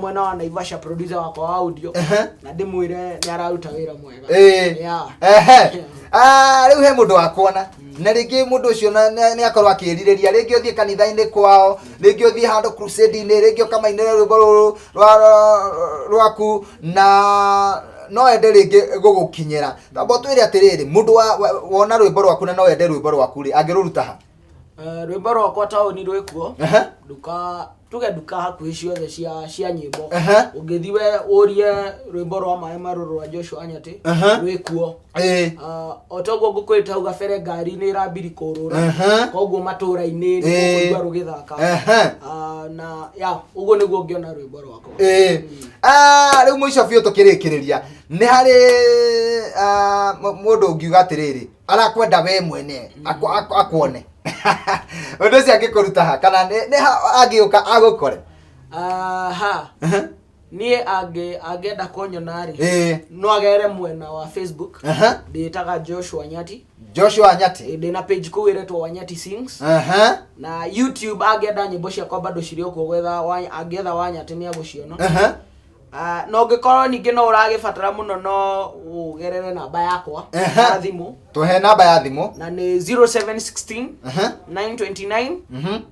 S2: mwena wa Naivasha, producer wakwa wa audio, na ndĩmwĩre nĩ araruta wĩra mwega. Yeah.
S1: Ehe. Ah, rĩu he mũndũ wakuona na rĩngĩ mũndũ ũcio nĩ akorwo akĩrirĩria rĩngĩ ũthiĩ kanitha-inĩ kwao, rĩngĩ ũthiĩ handũ crusade-inĩ, rĩngĩ ũkamainĩre rwĩmbo rũrũ rwaku, na no ende rĩngĩ gũgũkinyĩra. Tamba ũtwĩre atĩrĩrĩ, mũndũ wona rwĩmbo rwaku na no ende rwĩmbo rwaku rĩ, angĩrũruta ha?
S2: Rwĩmbo rwakwa taũni rwĩkuo, nduka tuge nduka hakuhĩ ciothe cia nyĩmbo. Ũngĩthiĩ we ũrie rwĩmbo rwa maĩ marũrũ rwa Joshua Nyatĩ, rwĩkuo. O toguo ngũkwĩrĩte hau gabere, ngari nĩ ĩrambiri kũrũra, koguo matũra-inĩ nĩ ũkũigua rũgĩthaka. Na ya ũguo nĩguo ũngĩona rwĩmbo rwakwa.
S1: Ah, rĩu mũico biũ tũkĩrĩkĩrĩria, nĩ harĩ mũndũ ũngiuga atĩrĩrĩ, arakwenda we mwene akuone, ũndũ ũcio angĩkũruta ha, kana nĩ ha angĩũka agũkore?
S2: Aha, niĩ angĩenda kũnyona rĩ, no agere mwena wa Facebook. Ndĩtaga Joshua Nyati.
S1: Joshua Nyati.
S2: Ndĩ na page kũu ĩretwo Wanyati Sings. Na YouTube angĩenda nyĩmbo ciakwa bado cirĩ okuo, gwetha angĩetha Wanyatĩ nĩ agũciona. Ah, na ũngĩkorwo ningĩ no ũragĩbatara mũno, no ũgerere namba yakwa ya thimũ.
S1: Tũhe namba ya thimũ.
S2: Na nĩ 0716 929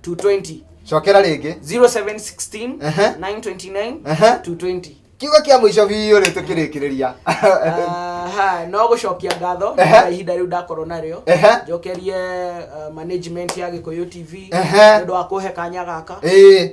S2: 220.
S1: Cokera rĩngĩ.
S2: 0716 929 220.
S1: Kiugo kĩa mũico biũ rĩ, tũkĩrĩkĩrĩria.
S2: Aha, no gũcokia ngatho na ihinda rĩu ndakorwo narĩo, njokerie management ya Gĩkũyũ TV nĩ ũndũ wa kũhe kanya gaka,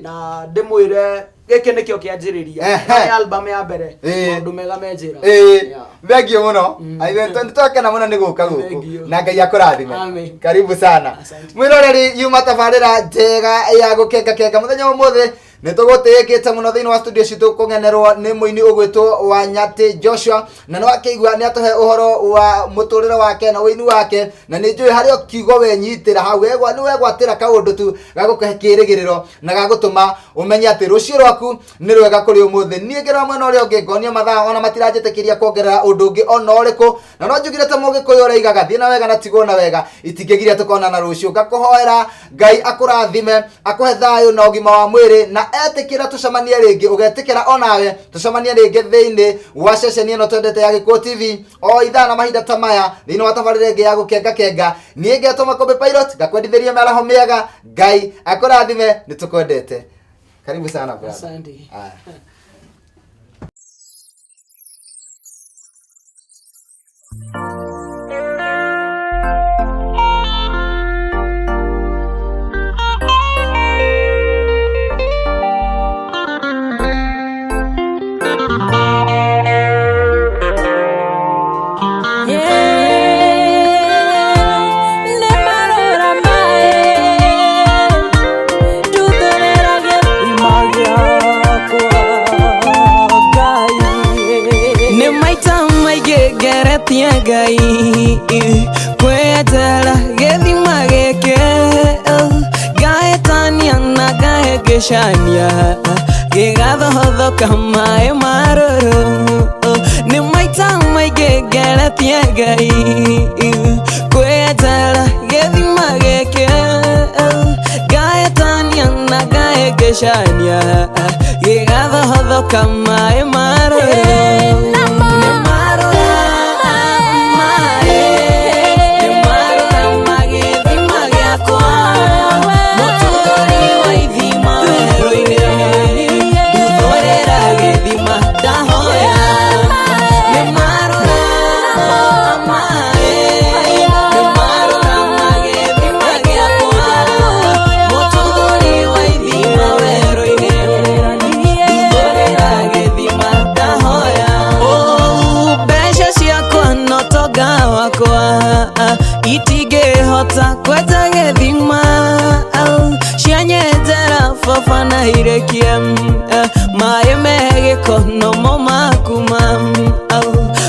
S2: na ndĩmwĩre gĩkĩ nĩkĩo kĩanjĩrĩria. Nĩ album ya mbere. Maũndũ mega me njĩra.
S1: Yeah. Thengio mũno. Nĩ twakena mũno nĩ gũka gũkũ.
S2: Thengio.
S1: Na Ngai akũrathime.
S2: Amen.
S1: Karibu sana.
S2: Asante.
S1: Mwĩroreri, yuma tabarĩra njega ya gũkenga kenga mũthenya wa ũmũthĩ. Nĩ tũgũtĩĩkĩte mũno thĩinĩ wa studio citũ kũng'enerwo nĩ mũini ũgwĩtwo Wanyatĩ Joshua, na nĩ wakĩigua nĩ atũhe ũhoro wa mũtũrĩre wake na ũini wake, na nĩ njũĩ harĩ o kiugo wenyitĩra hau wegwa nĩ wegwatĩra kaũndũ tu gagũkũhe kĩrĩgĩrĩro na gagũtũma ũmenye atĩ rũciũ rwaku nĩ rwega kũrĩ ũmũthĩ. Niĩ ngĩrora mwena ũrĩa ũngĩ ngonio mathaa ona matiranjĩtĩkĩria kuongerera ũndũ ũngĩ ona ũrĩkũ, na no njugire ta mũgĩkũyũ ũraigaga thiĩ na wega na tigwo na wega, itingĩgiria tũkonana rũciũ. Ngakũhoera Ngai akũrathime, akũhe thayũ na ũgima wa mwĩrĩ, na etĩkĩra tũcemanie rĩngĩ, ũgetĩkĩra onawe tũcemanie rĩngĩ thĩinĩ wa ceceni ĩno twendete ya Gĩkũyũ TV o ithaa na mahinda ta maya thĩinĩ wa tabarĩra ĩngĩ ya gũkenga kenga. Niĩ ngetwo Makũmbĩ Pilot, ngakwendithĩria mĩaraho mĩega. Ngai akũrathime, nĩ tũkwendete. Karibu sana brother.
S2: Asante.
S1: Aya.
S3: Nĩ maita maingĩ ngeretie Ngai kwetera gĩthima gĩkĩ, ngaĩtania na ngahĩngĩcania gĩgathohothoka maĩ marũrũ. Nĩ maita maingĩ ngeretie Ngai kwetera gĩthima gĩkĩ, ngaĩtania na ngahĩngĩcania gĩgathohothoka maĩ marũrũ. Nĩ marũra maĩ, nĩ marũra magĩthima gĩakwa, mũtũthũri wa ithima werũ-inĩ, nduthũrĩra gĩthima ndahoya. Nĩ marũra maĩ, nĩ marũra magĩthima gĩakwa, mũtũthũri wa ithima werũ-inĩ, nduthũrĩra gĩthima ndahoya. Oh, mbeca ciakwa no tonga wakwa itingĩhota kwenja gĩthima, cianyenjera baba na irekie maĩ me gĩko nomo makuma.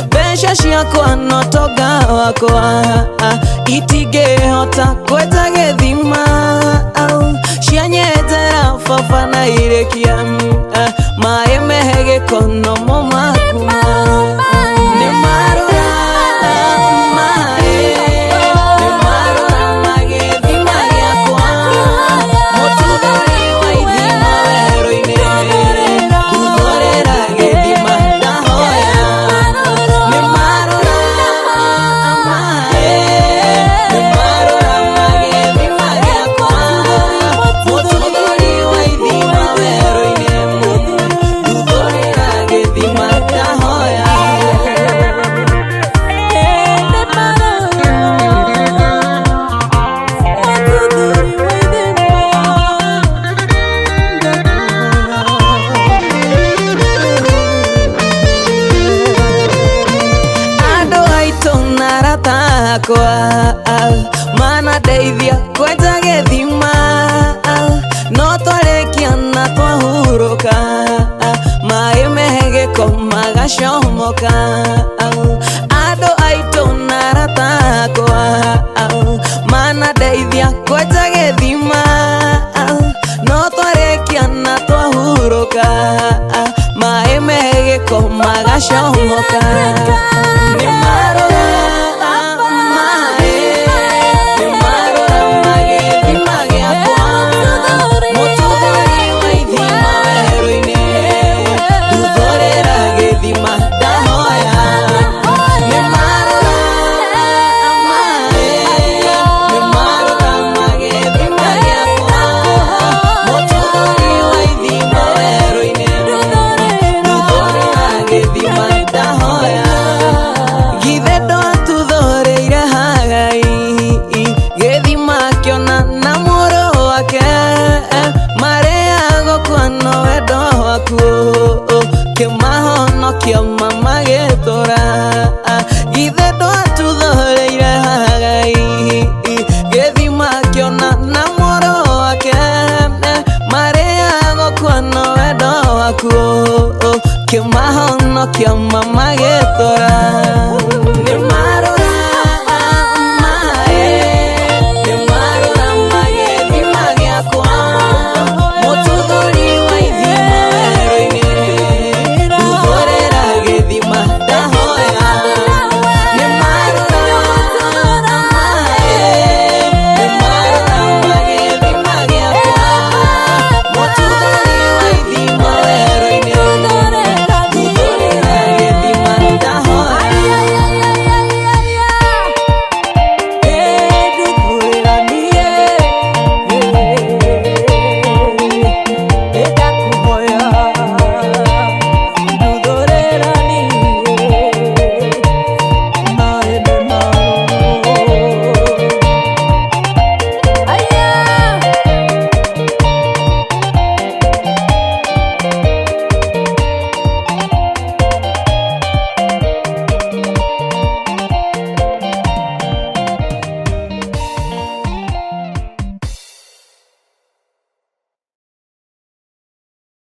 S3: Mbeca ciakwa no tonga wakwa itingĩhota kwenja gĩthima, cianyenjera baba na irekie maĩ me gĩko nomo makuma. Nĩ marũra maĩ, nĩ marũra magĩthima gĩakwa, mũtũthũri wa ithima werũ-inĩ, nduthũrĩra gĩthima ndahoya. Nĩ marũra maĩ, nĩ marũra magĩthima gĩakwa, mũtũthũri wa ithima werũ-inĩ, nduthũrĩra gĩthima ndahoya. Andũ aitũ na arata akwa manandeithia kwenja gĩthima, no twarĩkia na twahurũka maĩ me gĩko magacomoka. Andũ aitũ na arata akwa manandeithia kwenja gĩthima, no twarĩkia na twahurũka maĩ me gĩko magacomoka. Nĩ marũra maĩ, nĩ marũra magĩthima gĩakwa, mũtũthũri wa ithima werũ-inĩ, nduthũrĩra gĩthima ndahoya. Nĩ marũra maĩ, nĩ marũra magĩthima gĩakwa, mũtũthũri wa ithima werũ-inĩ, nduthũrĩra gĩthima ndahoya. Githĩ ndwatuthũrĩire Hagai gĩthima kĩona na mũrũ wake, marĩa gũkua no wendo waku kĩmahonokia mama gĩtũra. Githĩ ndwatuthũrĩire Hagai gĩthima kĩona na mũrũ wake, marĩa gũkua Kũhonokia mama.